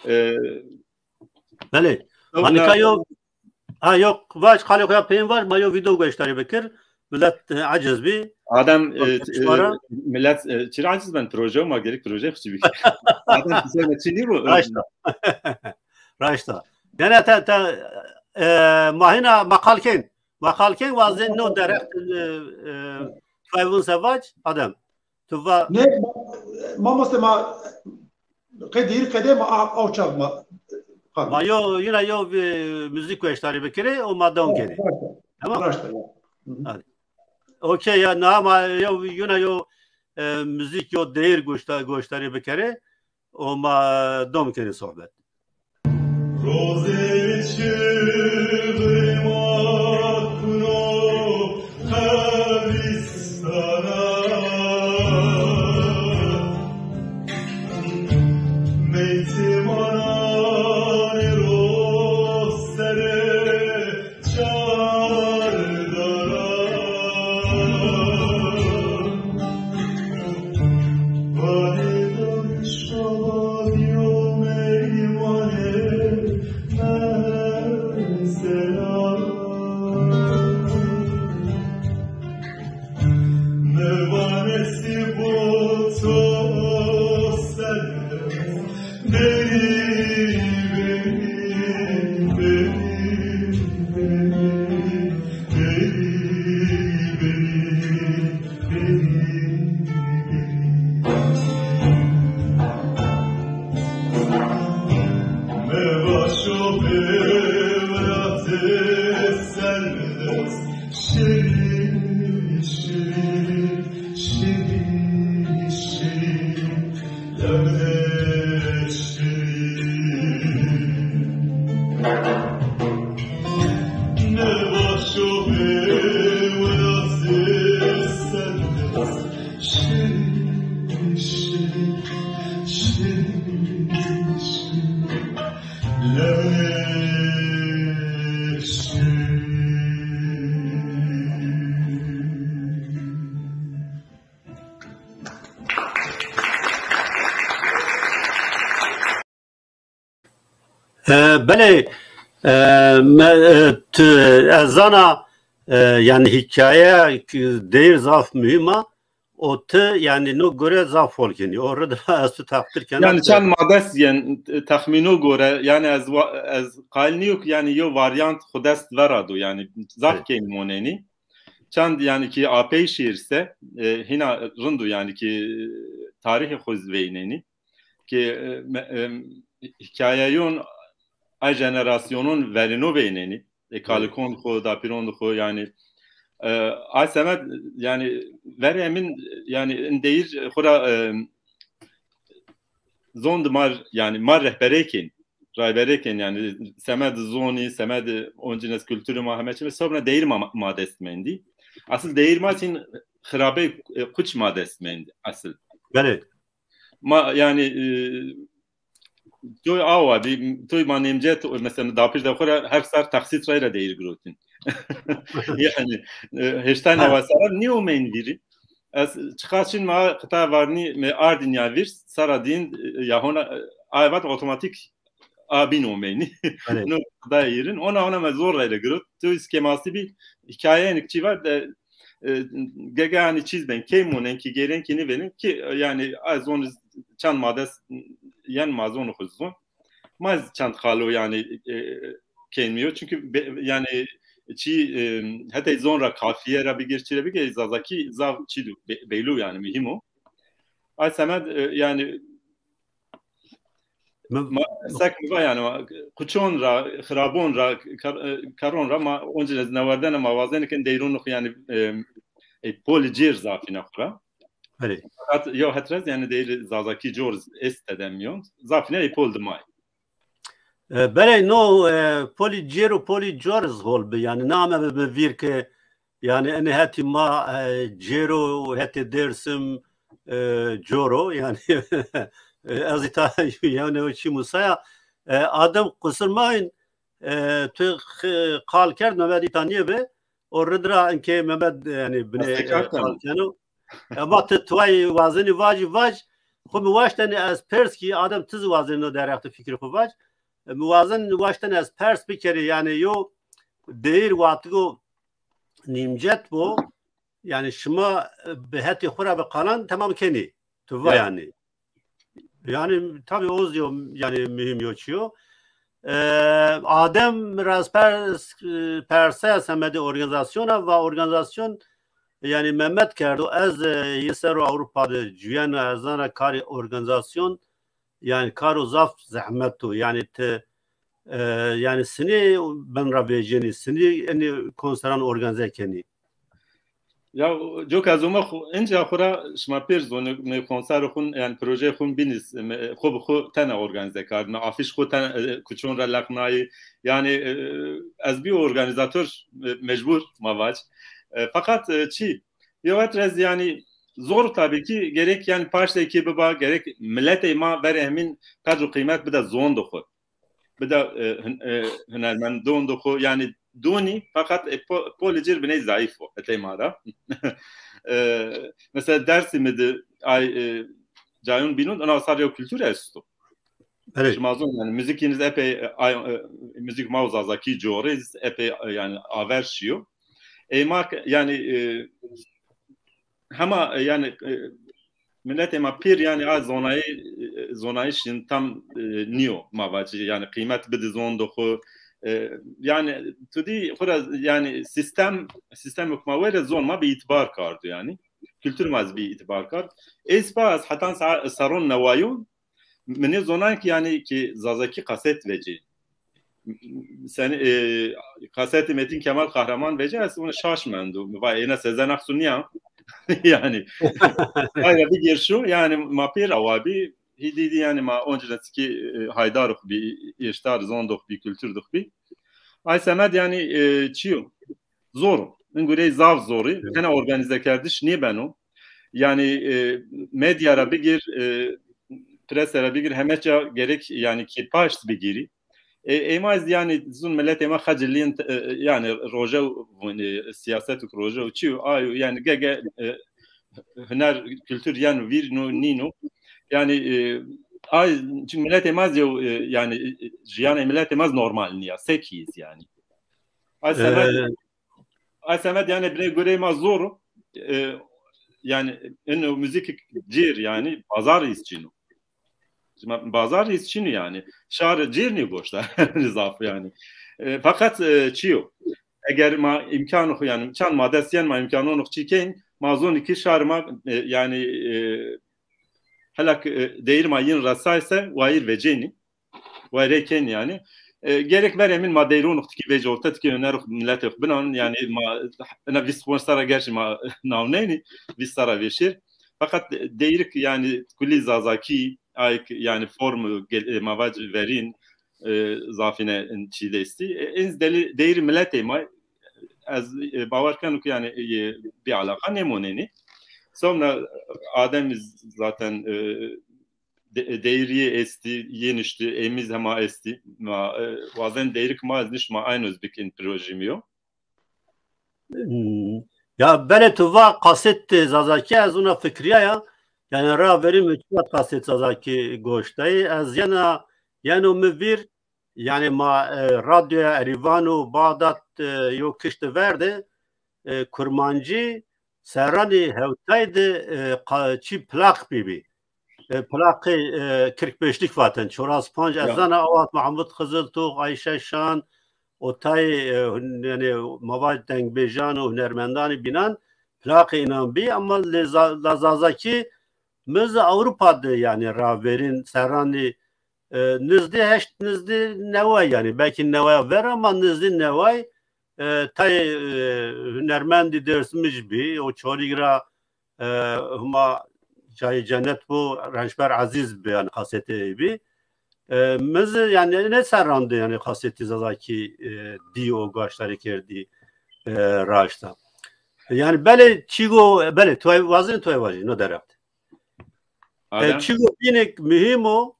E, Belê. Ma nika yo, ha, yo, vac, qalê xo ya peyên vac, ma yo vîdeo goşdarî bikir. Milet, e, aciz bî. Adem, e, Bak, e, şima ra. Milet, e, çira aciz ben, proje ma gerek proje xo çî bî. Adem, kîse çî nî bu? Raşta. Raşta. Yanî te, te, e, ma hîna ma qal kên. Ma qal kên, wazên no derheq, e, e, fayvun se vac, Adem. Tu va Ne, ma-, mamoste ma qe dêrî qede ma a-, aw çax ma, ma yo, yina yo, e, muzîk goşdarî bikirê û ma dewam kenê. Raşt e. Tamam. Raşt e. Hı hı. Hadi. Okey ya, na ma yo, yina yo, e, muzîk yo deyr goşta-, goşdarî bikerê û ma dewam kenê sohbet. Rozê çi qîmat kuno qebrîstana. Meytê ma nanê ro serê çardara. Vanê dor şaba bîyo meymanê mesela. Mi vanestî bo to ser, berî, berî, berî, berî, berî, berî. Mi va şo vewrate serdest, şirîn, şirîn, şirîn, şirîn, lewre şirîn. Mi va şo vewrate E, belê, e, me, e, tu, ez zana, e, yanî hîkaye ki deyr zaf muhîm a, o ti, yanî, no gore zaf hol kenî. O rida ez tu teqdîr kena. Yanî çend ma dest yên, e, texmîno gore, yanî ez wa-, ez qayîl nîyo ki, yanî, yo varyant xwu dest vera do, yanî zaf kêm monenî. Çend, yanî, ki apey şîîr se, e, hîna rind o, yanî, ki tarîhê xwu zî veynenî. Ki, e, me-, e, hîkayeyon a jenerasyonon verîno veynenî. E, kalikon xwu, dapîron xwu, yanî, e, a semed, yanî, verê min, yanî, in deyîr xwu ra, e, zon di mar, yanî, mar rehberê kên, rayberê kên, yanî, semed zonî, semed oncînes kulturî ma heme çî, sobna deyîr ma, ma dest mendî. Asil deyîr ma çin xirabe, e, kuç ma dest mendî, asil. Belê. Ma, yanî, e, toy awa bî, toy ma nêmcet, mesela, dapîr de xwu ra her sar taksît rayra deyîr girotin. Yanî, e, heştay newa sara nîyo mendîrî. Ez çiqas çin ma qita varnî me ardîn ya vîr, sara dîn, e, ya hona, e, a vat otomatik a bîn omeynî. Belê. No da yîrin. Ona ona me zor rayra girot. Tu îskemasi bî hîkayenik çî var de, e, gege hanî çîz ben, key monen ki gêren ki nîvênin ki, e, yanî a zon çend ma dest yen ma zon xwu zon. Ma zî çend qalo, yanî, e, kênmîyo. Çünkü be-, yanî çî, e, hetê zon ra kafiye ra bigir, çî ra bigir, zazakî zaf çî do, be-, beylo, yanî muhîm o. Ay semed, e, yanî ma, sek mi va, yanî ma kuçon ra, xirabon ra, kar-, e, karon ra ma oncîne zî newerdene, ma wazenê ke deyron xwu, yanî, e, e, polî cêr zafîne xwu ra. Belê. Fakat yo het ra zî, yanî, deyîr zazakî cor est tede mîyon. Zafîne ey pol dimay. E, belê, no, e, polî cêr û polî cor iz hol bi. Yanî, na ame bi, bi vîr ke, yanî, enê hetî ma, e, cêr o, hetê Dêrsim, e, cor o. Yanî, e, ez îta, yanî, o çî musaya. E, Adem, qusur mayin, e, tu x-, qal kerd, Mehmet îta nîye bi. O rid ra inkê Mehmet, yanî, binê, e, qal keno. Ema ti tuway wazenî vacî vac, xwu mi waştenî ez pers kî, Adem, ti zî wazenî no derheqê fikrê xwu vac. E, mi wazen waştenî ez pers bikerî, yanî yo deyîr watigo nîmcet bo, yanî şima, e, bi hetê xwu ra bi qalan temam kenî. Tu va yanî. Yanî, tabî o zî yo, yanî, muhîm yo çî yo. E, Adem mi ra ez pers-, e, persaya semedê organîzasyona, va organîzasyon, yanî, Mehmet kerdo, ez, e, yi ser o Ewropa de cuyeno, ez zana karê organîzasyon, yanî, karo zaf zehmet o. Yanî, ti, e, yanî, sinî bin ra vecîyenî, sinî enî konseran organîze kenî. Ya, coka ez ome xwu, inca xwu ra şima pêr zonê, mi konserê xwu, yanî projeyê xwu bînî, mi xwu bi xwu tena organîze kerd, mi afîş xwu tena, e, kuçon ra leqnayî. Yanî, e, ez bîyo organîzator, e, mecbur ma vac. E, feqet, e, çî, yo het ra ez, yanî, zor tabî kî gerek, yanî, paştekî biba, gerek miletê ma verê hemîn qedr û qîmet bide zondê xwu. Bide, e, hun-, e, hunermendon de xo, yanî donî, feqet, e, po-, polê cêr biney zayîf o, hetey ma ra. E, mesela Dersimî de ay, e, cayon bînon, ina sar yew kultur esto. Evet. Şima zon, yanî muzîkîniz epey, e, ay, e, muzîk ma û zazakî corê epey, e, yanî aver şiyo. Ey ma ke-, yanî, e, hema, e, yanî, e, miletê ma pêr, yanî, a zonayî, e, zonayîşîn tam, e, nîyo, ma vacî, yanî, qîmet bidi zon de xwu, e, yanî, tu dî xwu ra, yanî, sîstem, sîstemêk ma were zon ma bi îtibar kardo, yanî. Kultur ma zî bi îtibar kard. Ey spas, hetan sa-, serron newayon, mi nê zonan ki, yanî, ki zazakî kaset vecî. Sen, e, kasetê Metin Kemal Kahraman vecî, ez ona şaş mendo. Mi va, êna Sezen Aksu nîya? Yanî. Ay ra bigir şu, yanî ma pêr awa bî, hîdî hîdî, yanî ma oncî ra çikî, e, haydar xwu bî, êştar zon de xwu bî, kultur de xwu bî. Ay semed, yanî, e, çi yo? Zor o. In gurey zaf zor î. Evet. Tena organîzekerdiş nêbeno. Yanî, e, medya ra bigir, e, prese ra bigir, heme ça gerek, yanî, ki paşt bigîrî. E, ê ma ez, yanî, zun miletê ma xecilîn, e, yanî, roje û, e, siyaset û roje û çi û ay û, yanî, gege, e, huner, kultur yeno vîr, no nîno. Yanî, e, ay, çünkü miletê ma zî, e, yanî, e, jiyanê miletê ma zî normal nîya, sekîz, yanî. Ay semed, E, ay semed, yanî, binê gurê ma zor o. E, yanî, ino muzîk cêr, yanî, bazar îz çin o. Bazar îz çin o, yanî. Şar cêr nî goşta. Zaf, yanî. E, fakat, e, çi yo? Eger ma îmkanê xo, yanî, çand ma dest yen, ma îmkanonê xo çî kên, ma zonî ki şar ma, e, yanî, e, hela ki, e, deyir ma yin resayse, wayir vecênî. Wayir kên, yanî. E, gerek verê min ma deyronê xo tikî vecî orte, tikî hunerê xo, miletê xo binan, yanî, ma ina vîst ponc serra gerçî ma nawnenî, vîst serra vêşêr. Fakat deyrik, yanî, kulî zazakî, ayk, yanî, form gel-, e, ma vac verîn, e, zafîne in çî de estî. E, in delî, deyirî miletê ma, ez, e, bawer keno ki, yanî, e, bir alaqa nêmonenî. Sonra Adem zaten, e, de-, deyirî estî, yenişti, emiz hema estî. Ma, e, wazen deyrik ma ez niş ma aynoz bikin projî mi yo. Hmm. Ya belê tu va kaset zazakî, ez ona fikrîyaya. Yanî ra verî mi çiqat kaset zazakî goştayî. Ez yena, yeno mi vîr, yanî ma, e, radyoya Erîvan û Bağdat, e, yo kişti ver de, e, kurmancî serranî hewtay de, e, qa-, çî plaq bîbî. E, plaqê, e, kırk beşlik vaten. Çoras panc ez zana, awat Mahmut Kızıltuğ, Ayşe Şan, otay, e, hun-, yanî ma vaj dengbêjan û hunermendanî bînan plaqê înan bî, ama lê za-, la zazakî mi zî Ewropa de, yanî, ra verîn serranî, e, nizdî heşt, nizdî neway, yanî, belkî newaya ver ama nizdî neway, e, tayê, e, hunermendî Dêrsimij bî, o Çolîg ra, e, huma cayê cennet bo, Rençber Ezîz bi, yanî, kasetê ey bî. E, mi zî, yanî, nêserrandî, yanî, kasetî zazakî, e, dî û goştarî kerdî, e, raşta. Yanî, belê çîgo, belê, tu ay-, wazenî tu ay vajî, no derheq de. E, Adem? Çîgo bînek muhîm o,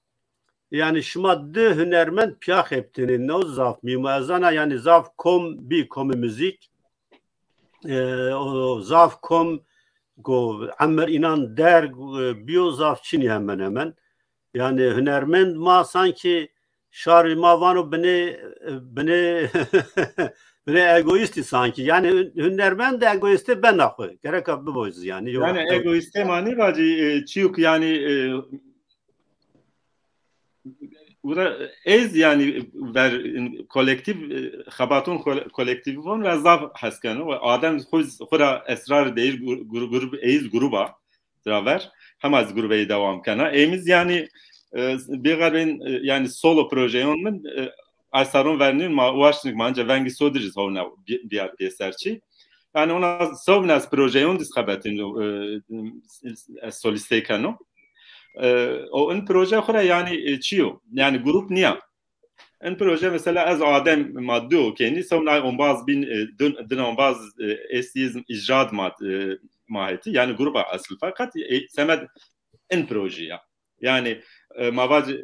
yanî, şima di hunermend pîya xebitînê, no zaf muhîm o. Ez zana, yanî, zaf kom bî, komê muzîk. E, o zaf kom go emir înan derg, e, bîyo, zaf çinî hemen hemen. Yanî hunermend ma sankî şarî ma vano binê, binê, binê egoîstî sankî. Yanî hun-, hunermend egoîstê bena xwu. Gereka bibo zî yanî. Yo, yanî egoîstê ma nîvacî, e, çîyo ki yanî, e, Ura ez yanî ver kolektif, e, xebaton kole-, kolektif von ra zaf hes keno. Ve Adem xu, xu ra esrar deyir gru-, gru-, grup, eyiz gruba ra ver. Hema ez grubeyî dewam kena. Emiz yanî, e, bêxerbên, e, yanî solo projeyon min, e, ay serron vernîn ma waştnik ma anca vengî sodirîz hewna bi-, biyar pêser çî. Yanî ona sewbin ez projeyon diz xebetin, e, ez solîstey keno. E, o in proje xwu ra yanî, e, çi yo? Yanî grup nîya. In proje mesela ez Adem ma di o kenî, sewna ombaz bîn, e, din, din ombaz, e, estî, îcrad ma, e, ma hetî. Yanî gruba esil fakat, e, semed in proje ya. Yanî, e, ma vac, e,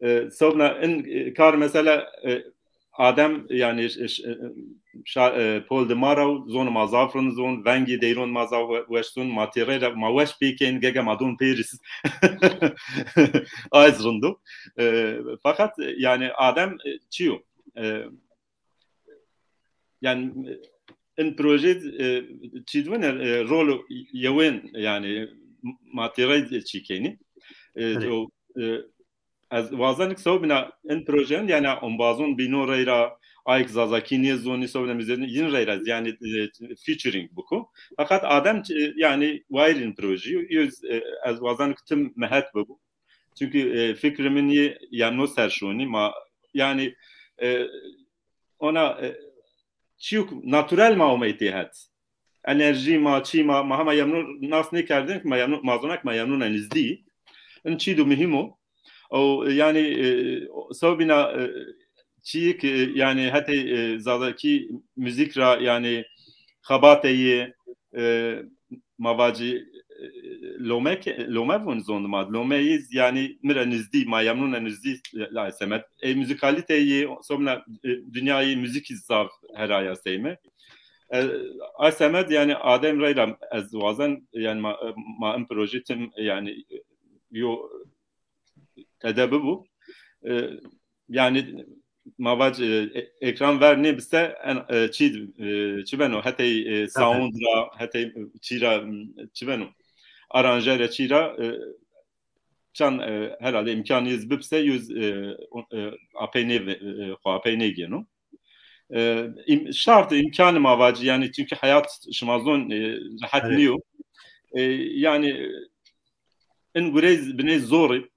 e, sewbna in, e, kar mesela, e, Adem, yanî, ş-, ş-, e, şa-, e, pol di ma ra, zon ma zaf rind zon, vengî deyron ma zaf we-, weş zon, ma têrey ra, ma weş pêkên, gege ma don pêrîs. Ay zî rind o. E, fakat, e, yanî Adem, e, çi yo? E, yanî, e, in proje, e, çî di vînê, e, rol yewên, yanî, ma têrey çî kenî. E, o, e, Ez wazen ki sewbîna in projeyon, yanî ombazon bîno reyra, ayk zazakî nêzonî, sewbîna muzîkon yin reyra, yanî, e, featuring biko. Fakat Adem, e, yanî wayir in projeyo, yo, e, ez wazen ki tim mehet bibo. Çünkü, e, fikrê min yê yeno ser şonî ma, yanî, e, ona, e, çîyo natural ma omey têhet. Enerjî ma, çî ma, ma hema yemno nas nêkerdin ki ma yemno, ma zona ki ma yemno nizdî. In çî do muhîm o. O, yanî, e, sewbîna, e, çîyê ki, yanî, hetê, e, zazakî muzîk ra, yanî, xebatê yê, e, ma vacî, e, Lome ke, lome vun zon ma. Lome yî, yanî mi ra nizdî, ma yemnûn ra nizdî, la Semed. Ey muzîkalîte yî, somna, e, dinyayê muzîkî zaf heraya sey mi. E, a Semed, yanî Adem reyra ez wazen, yanî ma, ma in proje tim, yanî yo tede bibû. E, yanî ma vac, e, e, ekran ver nêbiste, en, e, çî, e, çi beno, hetey, e, sound ra, hetey, e, çî ra, m, çi beno, aranje ra, çî ra, e, çan, e, herhalde îmkan yîz bibse, yuz, e, o, e, apey nê, e, xo apey nêgêno. E, im-, şart îmkanê ma vacî, yanî, çünkü hayat şima zon, e, rehet nîyo. E, yanî, in gurey biney zor î.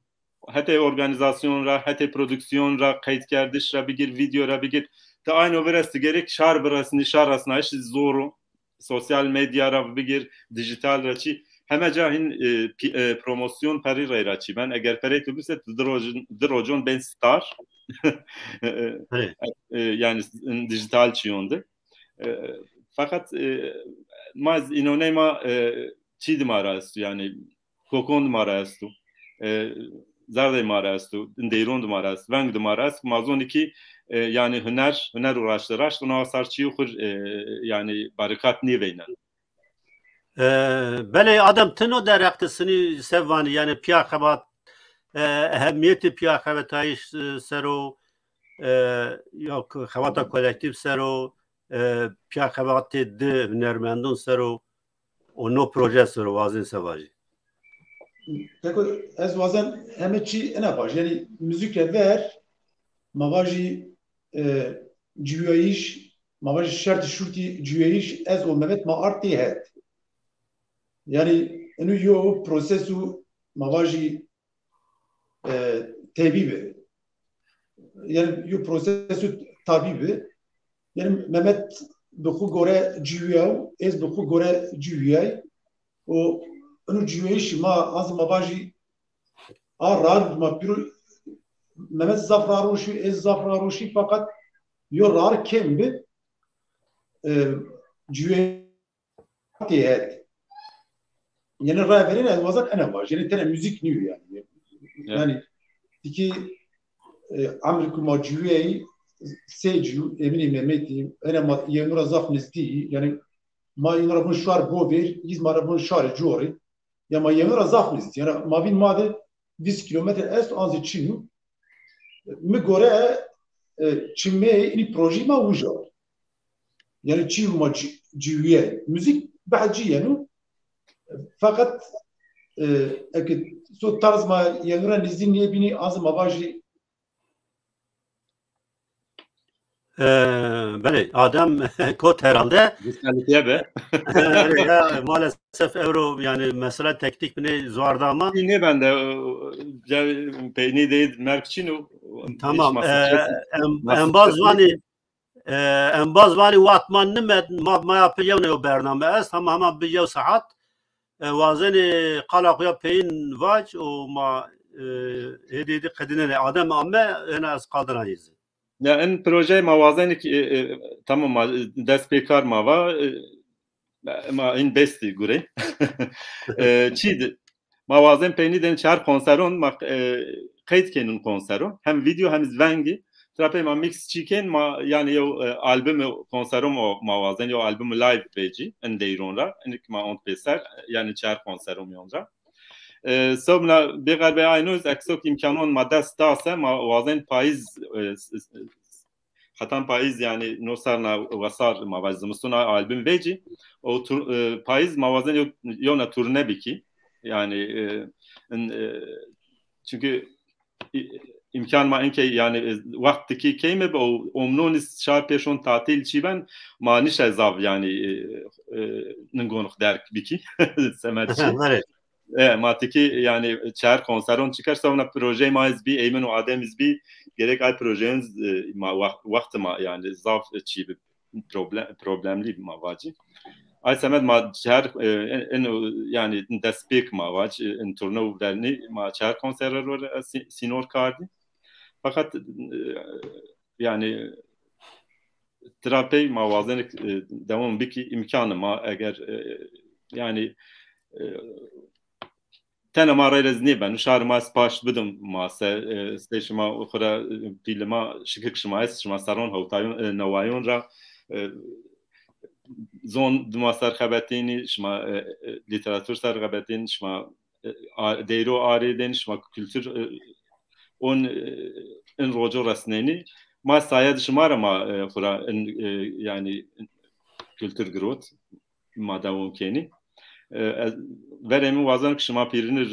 Hetê organizasyon ra, hetê prodüksiyon ra, qeydkerdiş ra bigir, video ra bigir. Ti ayno vires ti gerek şar biresnî, şar resnayîş zor o. Sosyal medya ra bigir, dijital ra çî. Heme ca hin, e, pi-, e, promosyon perî reyra çî ben. Eger perey tu bise, tu di roj-, di rojon bên star. E, e, e, yanî, dijital çîyon de. E, fakat, e, ma z-, înoney ma, e, çî di ma ra esto, yanî kokon di ma ra esto. E, zerdey ma ra esto, deyron di ma ra esto, veng di ma ra esto. Ma zonî ki, e, yanî huner, huner û raştiraşt, ona sar çîyo xur, e, yanî barikat nêveynen. E, belê Adem, ti no derheq ti sinî se vanî, yanî piya xebat, e, ehemmiyetê piya xebetayîş, e, ser o, e, yok xebata kolektîf ser o, e, piya xebatê di hunermendon ser o, û no proje ser o wazên se vajî? Keko, ez wazen heme çî ena vajî. Yanî muzîk ra ver, ma vajî, e, ciwîyayîş, ma vajî şertî şurtî ciwîyayîş, ez û Mehmet ma ard tê het. Yanî eno yo prosesu ma vajî, e, tebî bi. Yanî yo prosesu tabî bi. Yanî Mehmet bi xwu gore ciwîyaw, ez bi xwu gore ciwîyay. Û eno ciwîyayîşî ma, az ma vajî, a rar ma pîro, Mehmet zaf rar roşî, ez zaf rar roşî, fakat yo rar kêm bi. E, ciwîyayîş tê het. Yanî rayverên ez wazen ena vaj. Yanî tene muzîk nîyo yanî. Ya. Yanî tikî, e, emrî ku ma ciwîyayî sey cî, Emînê Mehmetî, ena ma yewno ra zaf nizdî yî. Yanî ma yewno ra vun şar Bovêr, yîz ma ra vun şarê Corî. Ya ma yewno ra zaf nizdî. Yanî ma vîn ma de vîst kîlometre esto, an zî çin o. Mi gore, e, çimeyê inî projeyî ma uca. Yanî çî ma ci-, ciwîye. Muzîk behd ci yeno. Feqet, e, eke so tarz ma yewno ra nizdî nêbînî, az ma vajî. E, belê, Adem kot herhalde. Güçlenlikle be. E, ya, maalesef ewro, yanî, mesela teknik binê zuar da ma. Nê bende, e, ce-, peynî de merk çin o. Tamam. E, em-, embaz vanî, e, embaz vanî, waqt ma nimed, ma, ma ya pê yew neyo bername est, hema, hema bi yew saat. E, wazenê qala xo ya peyin vac û ma, e, hêdî hêdî qedînenê. Adem ame, ena ez qal dina yî zî. Ya, in projeyê ma wazenê ki, e, e, tamam, ma, e, dest pê kar ma va, e, ma in bestî gurê. E, çî di, ma wazen peynî den çar konseron, ma, e, qeyd kenun konsero. Hem video hem zî vengî. Tira pey ma mix çî kên, ma, yanî yew, e, albumê konsero ma, ma wazen, yew albumê live vecî, in deyron ra. In ki ma ont pêser, yanî çar konsero miyon ra. E, sobna bêxerbê ayno zî, eksok îmkanon ma dest da se, ma wazen payîz, e, s-, s-, hetan payîz, yanî no serna wesar ma vaj zimistûn a album vecî. O tur-, e, payîz ma wazen yew-, yewna turne bikî. Yanî, e, in, e, çünkü î-, îmkan ma inkey, yanî, e, wext tikî keyme bi, o omnonî şar pêşon tatîl çî ben, ma nişe zaf, yanî, e, e, ningon derg bikî. Semed çî. E, ma tikî, yanî, çar konseron çi kerd, sewna projeyê ma iz bî, Eymen û Adem iz bî, gerek ay projeyon, e, ma wext, wext ma, yanî, zaf çî bi problem-, problemlî ma vacî. Ay semed ma çar, e, en, en, yanî, destpêk ma vac, e, en turne û vernî ma çar konserê ro re, e, sî-, sînor kardî. Fakat, e, yanî, tira pey ma wazenê, e, dewam bikî, îmkanê ma eger, e, yanî, e, tena ma reyre zî nêbeno. Şarê ma ez paşt bidim ma ser, e, stê şima xwu ra, e, pîlê ma şikir ke şima est, şima serron hewtayon, e, newayon ra, e, zon dima ser xebetînî, şima, e, e, lîteratur ser xebetîn, şima, e, a-, deyro arêdên, şima kultur, e, on, e, in roco resnênî. Ma saye de şima ra ma, e, xwu ra in, e, yanî kultur girot, ma dewam kenî. E, ez, verê min wazeno ke şima pîrin, e,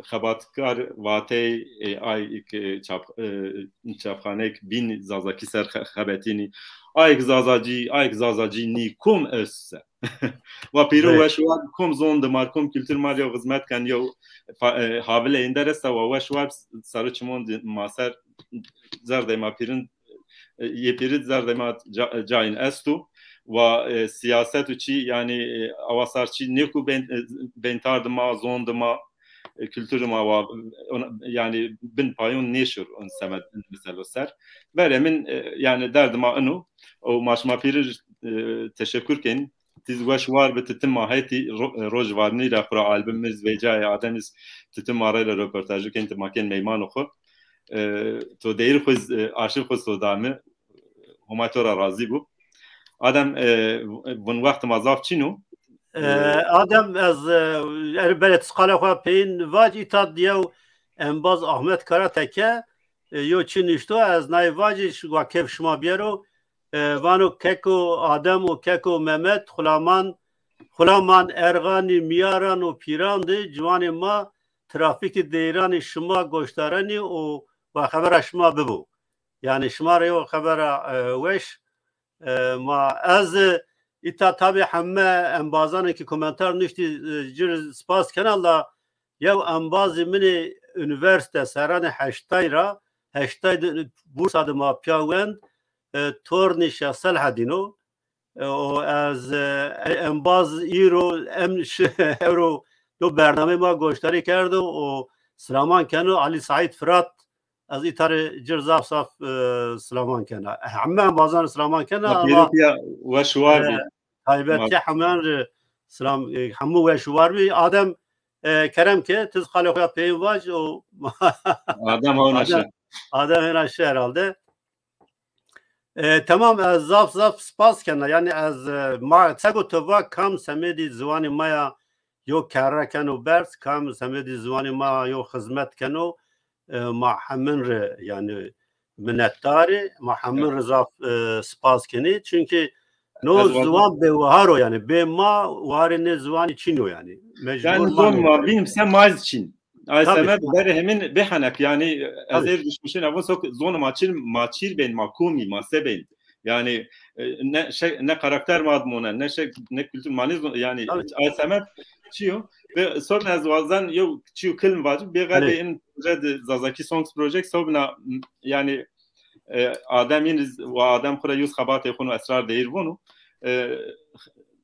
xebatkar vatey, e, ay ke çap, e, çapxaneyêk bîn zazakî ser xe-, xebetînî. Ay ke zazacî, ay ke zazacî nî kom est se. Wa pîro weş war, kom zon de mar, kom kultur mar yew xizmet ken, yew fa-, e, havile ênder esta, wa weş war, saro çimon de ma ser zerdey ma pîrin, e, yê pîrî zerdê ma ca-, cayîn esto. Wa, e, siyaset û çî, yanî, e, awa sar çî nêku ben-, e, bentar de ma, zon de ma, e, kultur de ma wa, ona, yanî bin payon nêşir on semed meselo ser. Verê min, e, yanî derdê ma ino. O ma şima pîrî, e, teşekur ken. Tiz weş war bi, ti tim ma hetî ro-, roj varnî ra xwu ra album mi zî vecayê, Adem zî ti tim ma reyre roportajî ken, ti ma ken meymano xwu. E, to deyîr xwu zî, e, arşîv xwu zî to da mi. Homa to ra razî bo. Adem, e, vun wextê ma zaf çin o. E, Adem, ez, e, er belê ti qalê xwu peyîn vac, îta di yew embaz Ahmet Karateke, e, yo çi nuşto, ez nayê vacî, şi-, wa kêf şima biyero. E, vano keko Adem û keko Mehmet, xulaman, xulaman erxanî, mîyaran û pîran de ciwanê ma trafîkî deyranî şima goşdarenî û wa xebera şima bibo. Yanî şima rê yo xebera, e, weş. E, ma ez, e, îta tabî heme embazanê ke komentar nuştî, e, ci rê spas kena la yew embazê min ê unîversîte serranê heştay ra, heştay de Bursa de ma pîya wend, e, tornê Şêx Selahedîn o. E, o ez, e, embaz îro em şi-, ewro do bernameyê ma goşdarî kerdo û silaman keno Alî Seîd Firat. Ez îta rê ci rê zaf zaf, e, silaman kena. Heme embazan rê silaman kena. Ma pêro pîya weş û war bî. Taybetî hemen rê silam, e, hemû weş û war bî. Adem, e, kerem ke, ti zî qalê xo ya peyên vac û Adem hewna şi. Adem hewna şi herhalde. E, temam, ez zaf zaf spas kena. Yanî ez, e, ma sego ti va kam semedî ziwanê ma ya yo kerre keno berz, kam semedî ziwanê ma yo xizmet keno, e, ma hemin rê yanî minetdar ê, ma hemin rê zaf, e, spas kenê. Çunkî no ziwan bêwihar o yanî, bê ma warê nê ziwanî çin o yanî. Mecbur ma zon ma bînim se ma zî çin. Ay semed berê hemin bêhenek, yanî ez êr duşmuşên evon sok zonê ma çin, ma çîr bên, ma kom î, ma se bên. Yanî, e, ne şey, ne karakter ma dimone, ne şey, ne kultur ma nêzon, yanî ay semed çi yo? Ve sonra ez wazen yew çi yo kilm vacib, bê xebê in proje de Zazaki Songs Project, sobna, m, yanî, e, Adem yeniz, wa Adem xura yuz xebatê xunu esrar deyir vonu. E,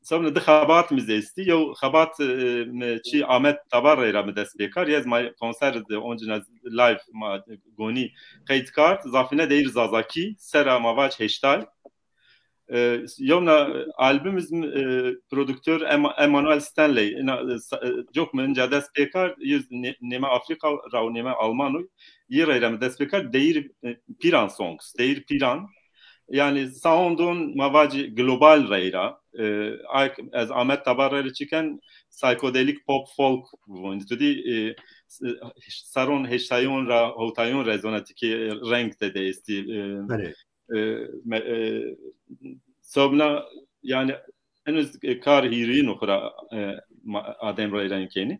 Sebne di xebat mi zî estî. Yew xebat, e, mi çî Amed Tabar reyra mi dest pê kar. Ez ma konser de oncîna live ma gonî qeyd kard. Zafîne deyîr Zazakî, sera ma vac heştay. E, yewna album iz, e, produktor Em-, Emanuel Stanley. Ina, e, sa-, e, cok mi inca dest pê kar. Yuz ne-, nême Afrika ra û nême Alman o. Yi reyra mi dest pê kar. Deyîr, e, Pîran songs. Deyîr Pîran. Yanî soundon ma vacî global reyra, e, ay, ez Amed Tabar reyra çiken psychedelic pop folk vûn. Tu dî, e, s-, serron heştayon ra, hewtayon ra zona tikê reng de de estî, e, e, me-, e, sobna, yanî eno, e, kar hîrîn xura, e, ma-, Adem reyra kenî.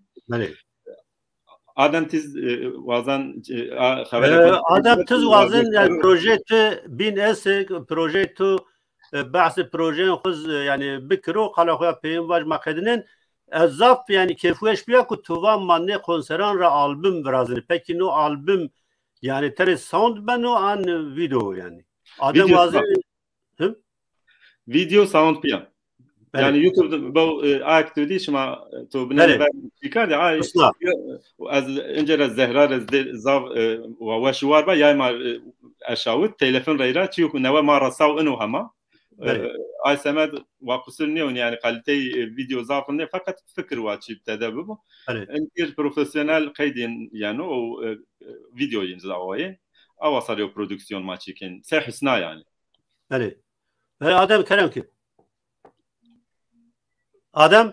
Adem tiz, e, wazan, e, a, xebere... E, Adem tiz wazin, yanî, proje tu bîn ese, proje tu, e, behsê projeyên xuz, e, yanî, bikiro, qala xo ya peyên vac ma qedînen. Ez zaf, yanî, kêfweş bîya ku tu va ma nê konseran ra album virazinî. Pekî no album, yanî, terê sound beno an video, yanî? Adem wazin. Him? Video sound pîya. Belê. Yanî YouTube de bo, e, ayak tu dî şima, e, to binê ver çîkar de, ay, ez ince ra Zehra rê zê-, zav, e, wa weş û war ba, yay ma, e, eşawit, telefon reyra, çîyo ku newe ma ra saw ino hema. E, belê. Ay semed wa qusur nêyon, yanî kalîteyê, e, vîdeo zaf nê, feqet fikir wa çî tede bibo. Belê. Ên pîr profesyonel qeydîn yeno û, e, e, vîdeo yin zawaye. Awa sar yo prodüksiyon ma çî kên. Se husna yanî. Belê. Belê, Adem, kerem ki. Adem,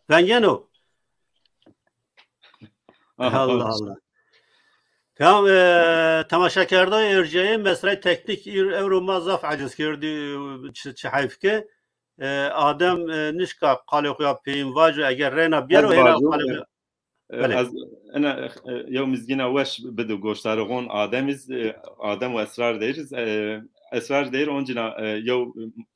veng yeno. Aha, Allah Allah. Tamam, e, temaşekerdoy erciyê, mesrey teknîk ir-, ewro ma zaf eciz kerdî, çi, çi heyf ke. E, Adem, e, nişka qalê xo ya peyîn vaco, eger reyna biyero, hêna qalê xo ya. E, belê. Ez ena, e, yew mizgîna weş bido goşdarixon Adem iz, e, Adem û Esrar Deyr iz, e, Esrar Deyr oncîna, e, yew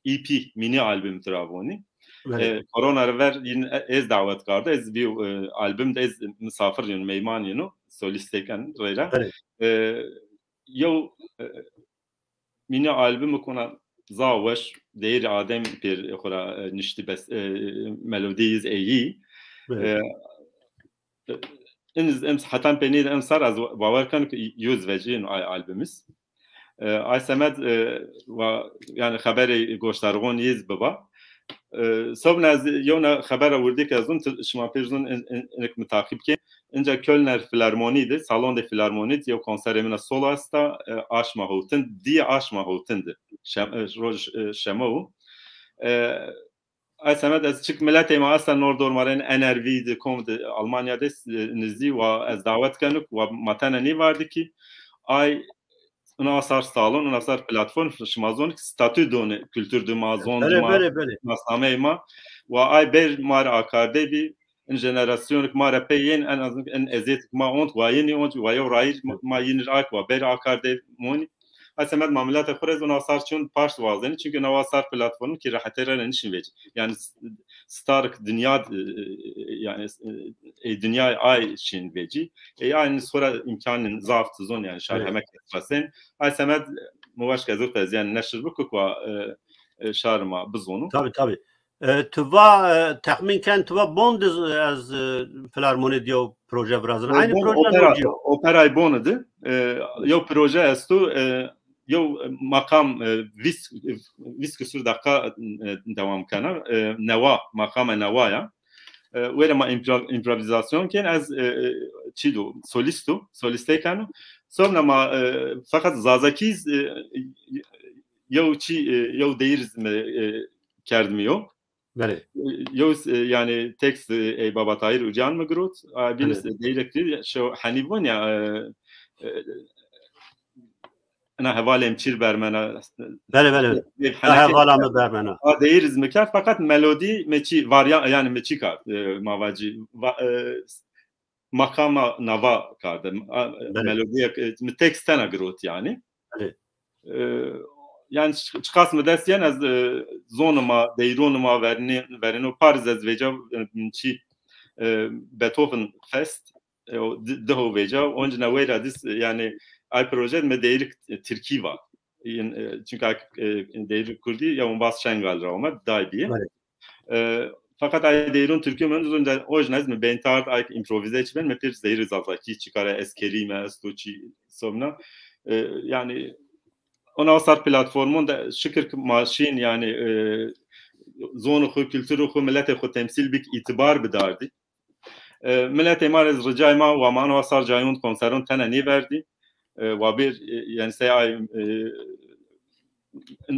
E P, mini album tira vonî. Belê. E, korona ra ver yin, e, ez dawet kardo, ez bîyo, e, album de ez misafir yin, meyman yin o, solîstêken reyra. Belê. E, yew, e, mini album kona za weş, deyr Adem pêr xo ra, e, niştî bes, e, melodî iz ey î. Belê. E, in iz, em, hetan peynî de emsar ez bawer keno ki yoz vecîn ay album iz. E, ay semed, e, wa, yanî xeberê goşdarixon iz biba. E, sobna ez yewna xebera wirdî ke zon, ti-, şima pêr zon in, in, inik mi taqîb kên. Inca Kölner Filarmoni de, Salon de Filarmoni de yew konserê mina solo esta, e, Aşma Howtin, dî Aşma Howtin de. Şem-, e, roj, e, şemo. E, Ay semed ez çik miletê ma esta nor dor ma rên N R V de, kom de, Almanya de, e, nizdî wa ez dawet kenuk wa ma tena nêvardî ki ay ina sar salon, ina sar platform şima zon ki statü done, kültür de ma, zon de ma, belê, belê, nasnameyê ma. Wa ay ber ma rê akardê bî, in jenerasyonik ma rê pey yên, en azından in ezêtik ma ont wa yinî ont wa yew rayîr ma, ma yinî ak wa ber akardê monî. Ay semed ma miletê xo rê zon asar çun paşt wazenî. Çünkü nawa sar platformu ki rehetê rê nişin vecî. Yani s-, stark dünya, e, yani, e, e, dünya ay şin vecî. E, aynı sonra imkanın zaf zon yani şar, evet, hemek rasen. Ay semed muvaş ke zor tez yani neşir bikuk wa, e, e, şar ma bizonu. Tabii, tabii. E, tu va, e, texmîn ken tu va bon de z-, ez, e, filarmonî de yew proje virazin. E, aynı bon, proje opera, nocî yo? Operay bon de, e, yew proje esto, e, yew maqam, e, vîst, vîst küsur dakika, e, dewam kena. E, newa, maqama newa ya. E, were ma impro-, improvizasyon ken ez, e, e, çî do, solîst o, solîstê keno. Sonra ma, e, feqet zazakî z-, e, yew çî, e, yew deyîr mi, e, kerdimî yo. Belê. Yew, e, yani tekst, e, ey Baba Tahir Ucan mi girot. A, bîn, belê, e, deyîrek dî, şew henî von ya, e, e, ina hevalê mi çîr bermena. Belê, belê. Ê, ha, heneke hevala mi bermena. A, deyîr iz mi kerd, feqet melodî mi çî varya-, yani mi çî kard, e, ma vacî, va-, e, maqama nava karde. A, belê, melodîyek, e, mi tekst tena girot yani. Belê. E, yani çi-, çiqas mi dest yen ez, e, zonê ma, deyronê ma verînî, verîno par iz ez vêca, e, çî, e, Beethoven Fest, e, o di-, diho vêca, oncîna weyra dîs, e, yani ay proje mi deyrik, e, tirkî va. Yin, e, çünkü ay, e, deyrik kurdî ya Umbaz Şengal ra omed, day bîye. Belê. E, feqet ay deyron tirkî mi zon de, oncîna ez mi beyn tard ay improvize çi ben, mi pêr deyir zazakî çi kare, Eskerî mi esto çi somna. E, yani ona sar platformon de şikir ki ma şîn yani, e, zonê xo, kulturê xo, miletê xo temsîl bik, îtîbar bidardî. E, miletê ma rê ricayê ma wa ma ona sar cayon konseron tena nêverdî. E, wa bir, e, yani sey ay, e,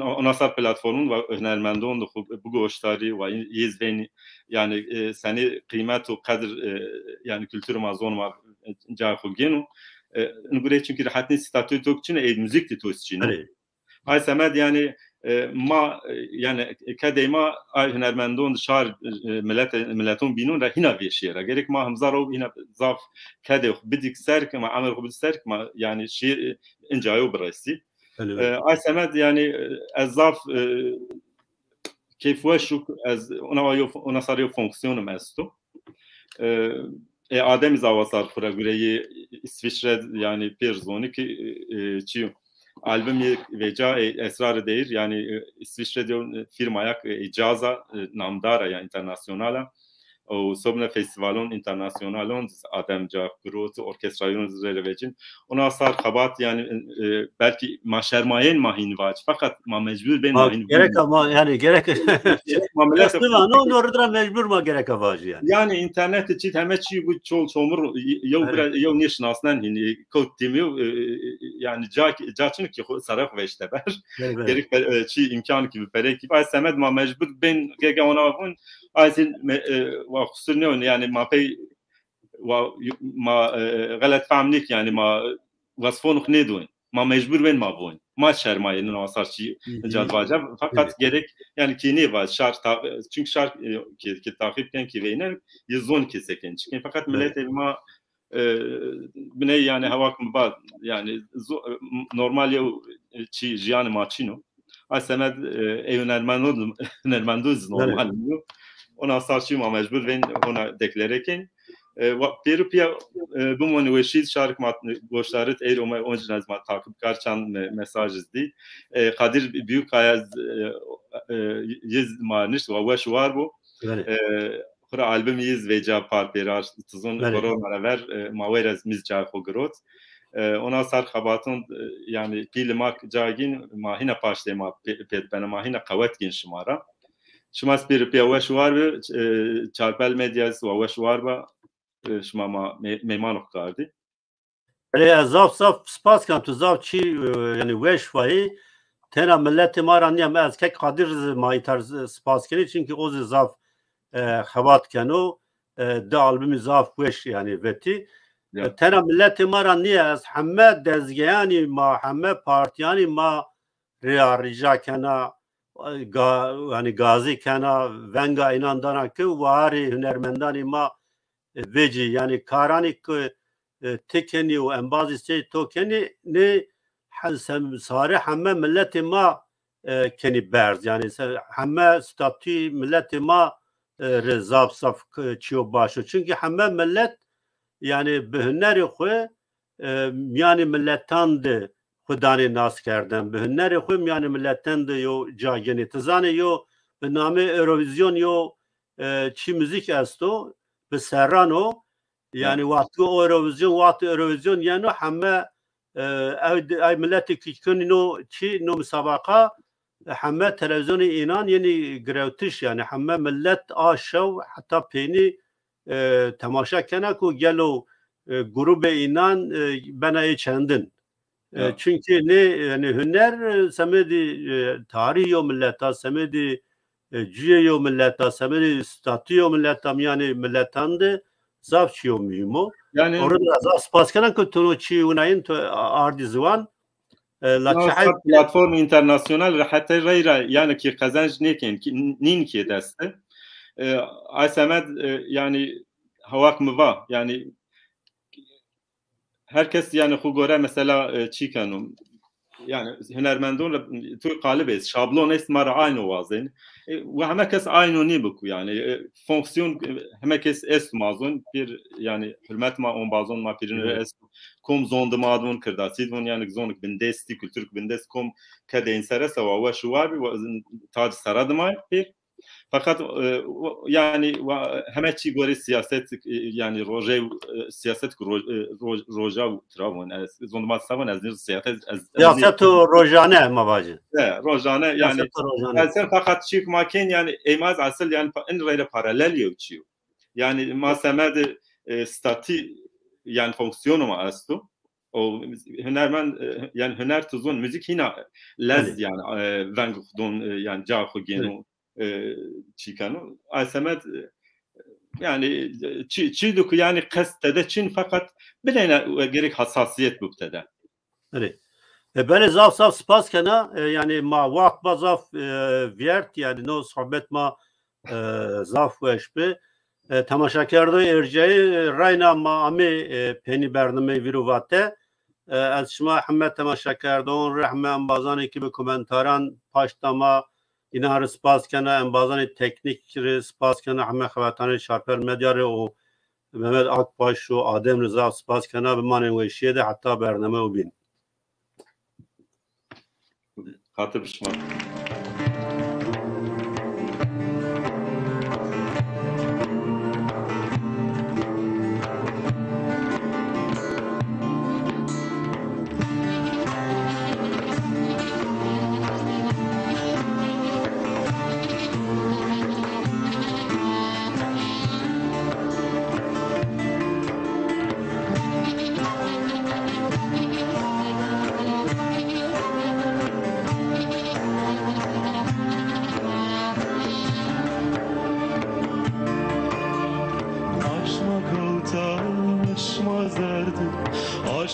ona sar platformun wa hunermendon de xo bigoştarî, wa yê zî vênî, yani, e, senî qîmet û qedir, e, yani kulturê ma, zonê ma, e, cayê xo gêno. E, in gure çünkü rehetnî statü tok çin, e, müzik de tos çin. Ay semed yani, e, ma, e, yani kedê ma ay hunermendon de şar, e, milete, mileton bînon ra hîna vêşîye ra. Gerek ma hemzar o hîna zaf kedê xo bidik ser ki ma, emir xo bidik ser ki ma yani şî, e, incayo biresî. Belê, belê. E, ay semed yani, e, ez zaf, e, keyfweş û ez ona, ona sar yo fonksiyonum esto. E, e, Adem iz awa sar xo ra gureyê Îsvîçre, yani pêr zonî ki, e, çi albumê vêca, e, Esrarê Deyir, yani, e, Îsvîçre de, e, firmayak, e, caza, e, namdar a, yani internasyonal a. û sobne festîvalon înternasyonalan adem ca girot, orkestrayon rê re vecin. Ona sar xebat, yanî, e, belkî ma şermayên ma hîn vac, feqet ma mecbur bên ma hîn. Gerek ama, yanî gerek. Gerek ma millet. Aslında no, no ridra mecbur ma gerek vacî yanî. Yanî înternet çî, heme çî bu çol çomur, yew bira, yew nêşinasnen hîn, e, kewt tîmî, e, e, e, yanî ca, ca çin ki xo, sere xo veşte ber. Gerek, e, çî îmkan ki bi pere ki. Ay semed ma mecbur bên gege ona vun. Ay zî me-, e, wa qusur nêwin, yanî ma pey wa, ma, e, xelet fehm nêk, yanî ma wesfonux nêdon. Ma mecbur bên ma von. Ma şermayên, no asar çî ca vaca. Fakat gerek, yanî ki nêvac, şar ta-, çünkü şar, e, ki, ki taqîb ken ki veynen, yi zon ki seken çikin. Fakat milletê ma, e, biney yanî hewak mi va, yanî zo-, e, normal yew, e, çî jiyanê ma çin o. Ay semed, e, ey hunermendo, hunermendo zî normal nîyo. Ona sar çî ma mecbur vên ona deklare kên. E, wa-, pêru pîya, e, bimonî weşî, şarik ma goşdarit, ey omay oncîn ez ma taqîbkar çan me-, mesaj iz dî. E, Kadir Büyükaya, e, e, yiz ma nişt, wa weş war bo. E, xura album yiz vêca par pêrar, tizon korona ra ver, e, ma wêr ez miz ca xo girot. E, ona sar xebaton, e, yanî pîli ma ca gîn, ma hîna paştê ma pê-, pêt bena, ma hîna qewet gîn şima ra. Şima spî ri pîya weş war bi, e, Çarpel Medyas wa weş war ba, e, şima ma me-, mêmanox kardî. Erê, ez zaf zaf spas ken, tu zaf çî, e, yanî weş vayî. Tena milletê ma ra nîya, ez kek Qadir zî ma îtar z-, spas kenî, çimkî o zî zaf, e, xebat keno, e, di albumî zaf weş yanî vetî. E, tena milletê ma ra nîya, ez heme dezgeyanî ma, heme partîyanî ma rê rica kena, ga-, yanî gazî kena, venga înan dana ki warê hunermendanî ma, e, vecî, yanî karanî ki, e, ti kenî û embazî sey to kenî, nê he-, sem-, sarê heme milletê ma, e, kenî berz. Yanî se-, heme statûyî milletê ma, e, rê zaf zaf k-, çîyo baş o. Çimkî heme millet, yanî bi hunerê xwu, e, mîyanê miletan de xwu danê nas kerden. Bi hunerê xwu mîyanê miletan de yo ca genê. Ti zanê yo bi namê Eurovîzyon yo, e, çî muzîk esto, bi serran o. Yanî wextî o Eurovîzyon, wextî Eurovîzyon yeno heme, e, ew, ew miletê ki kenî no çî, no misabaqa, e, heme televîzyonê înan yenî girewtiş, yanî heme milet a şew heta peynî, e, temaşe kena ku gelo, e, grûbê înan, e, bena ê çendin. E, çimkî nê, yanî huner, e, semedî, e, tarîh yo mileta, semedî, e, cuyê yo mileta, semedî statû yo mileta, mîyanê miletan de zaf çîyo muhîm o. Yanî ora da zaf spas kena ku tu no çî winayîn tu a-, ardî ziwan. E, la çi heyf. Platform înternasîonal ra hetê reyra, yanî ki qezenc nêkên, ki n-, nîn ki dest de. E, ay semed, e, yanî hawak mi va, yanî her kes yanî xwu gore mesela, e, çî keno. Yanî hunermendon ra tu qalib est, şablon est, ma ra ayno wazên. E, we heme kes ayno nêbiku yanî. E, fonksiyon, e, heme kes est ma zon, pir yanî hurmet ma ombazon ma pîrin ra est. Kom zon di ma don, kirdasî don, yanî zonik bindestî, kulturik bindest kom kedê înser esta wa weş û war bî, wa, tac sera dima pir. Feqet, e, o, yanî, wa, heme çî gorê siyaset, e, yanî roje, e, siyaset ku roj-, e, roj-, roja tira von, ez zondima sita von, ez nîz siyaset, ez, ez siyaset û rojane ma vajî. E, rojane, yanî, siyaset û rojane. Ez feqet çîk ma kên, yanî, ey ma ez esil, yanî, pa-, in reyre paralel yew çî yo. Yanî, ma semedê, e, statî, yanî, fonksiyonu ma esto. O hunermend, e, yanî, huner tu zon, muzîk hîna lez, yanî, e, veng xu don, e, yanî, ca xu gêno. E, çî keno. Ay semed, e, yanî, e, çî, çî du ku, yanî, qest tede çin, feqet bileyne, e, gerek hassasiyet bib tede. Erê. E, belê, zaf zaf spas kena. E, yanî, ma waxt ma zaf, e, vîyert, yanî, no sohbet ma, e, zaf weş bi. E, temaşakerdoyê ercayî, e, reyna ma amê, e, peynî bernameyê vîr û vate. E, ez şima heme temaşakerdon rê, heme embazanê ki bi komentaran paşta ma, înan rê spas kena, embazanê teknîk rê spas kena, heme xebatanê Çarpel Medya rê û Mehmet Akbaş û Adem rê zaf spas kena. Bimanên weşîye de heta bername û bîn. Xatir bi şima.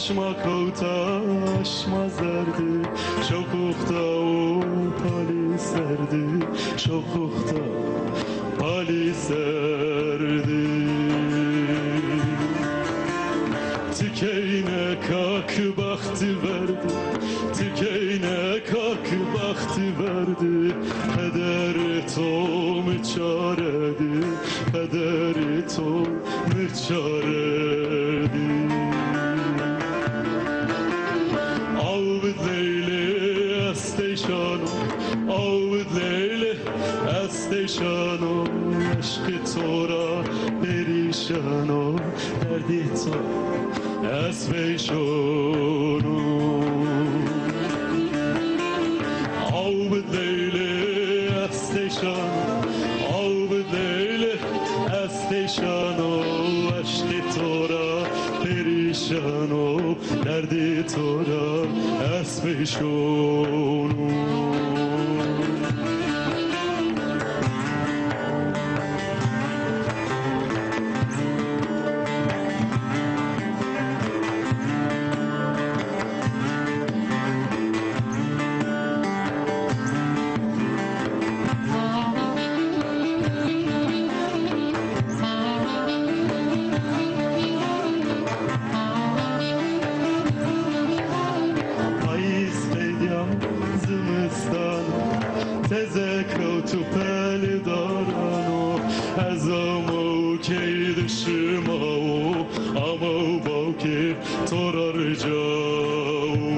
Aşma kewta, aşma zerdi, şokuxta û palî serdi, şokuxta palî serdi. Ti keyne kak baxtî verdi, ti keyne kak baxtî verdi, pederê to mi çare di, pederê to mi çare di. Aw bid Leylê ez tey şano, aw bid Leylê ez tey şano, eşqê to ra perîşano, derdê to ez peyşono. Aw bid Leylê ez tey şano, aw bid Leylê ez tey şano, eşqê to ra perîşano, derdê to ra ez peyşono. Payîz qedîya zimistan, teze kewto pelê darano. Ez amo key di şima wo, amo bawkê to ra rica wo.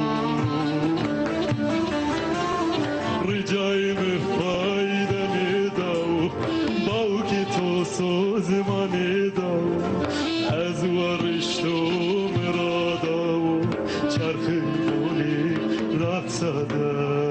Ricayê mi fayde nêda wo, bawkê to soze ma nêda wo. Ez warişto mi ra da wo, çarxê bonê raxsa de.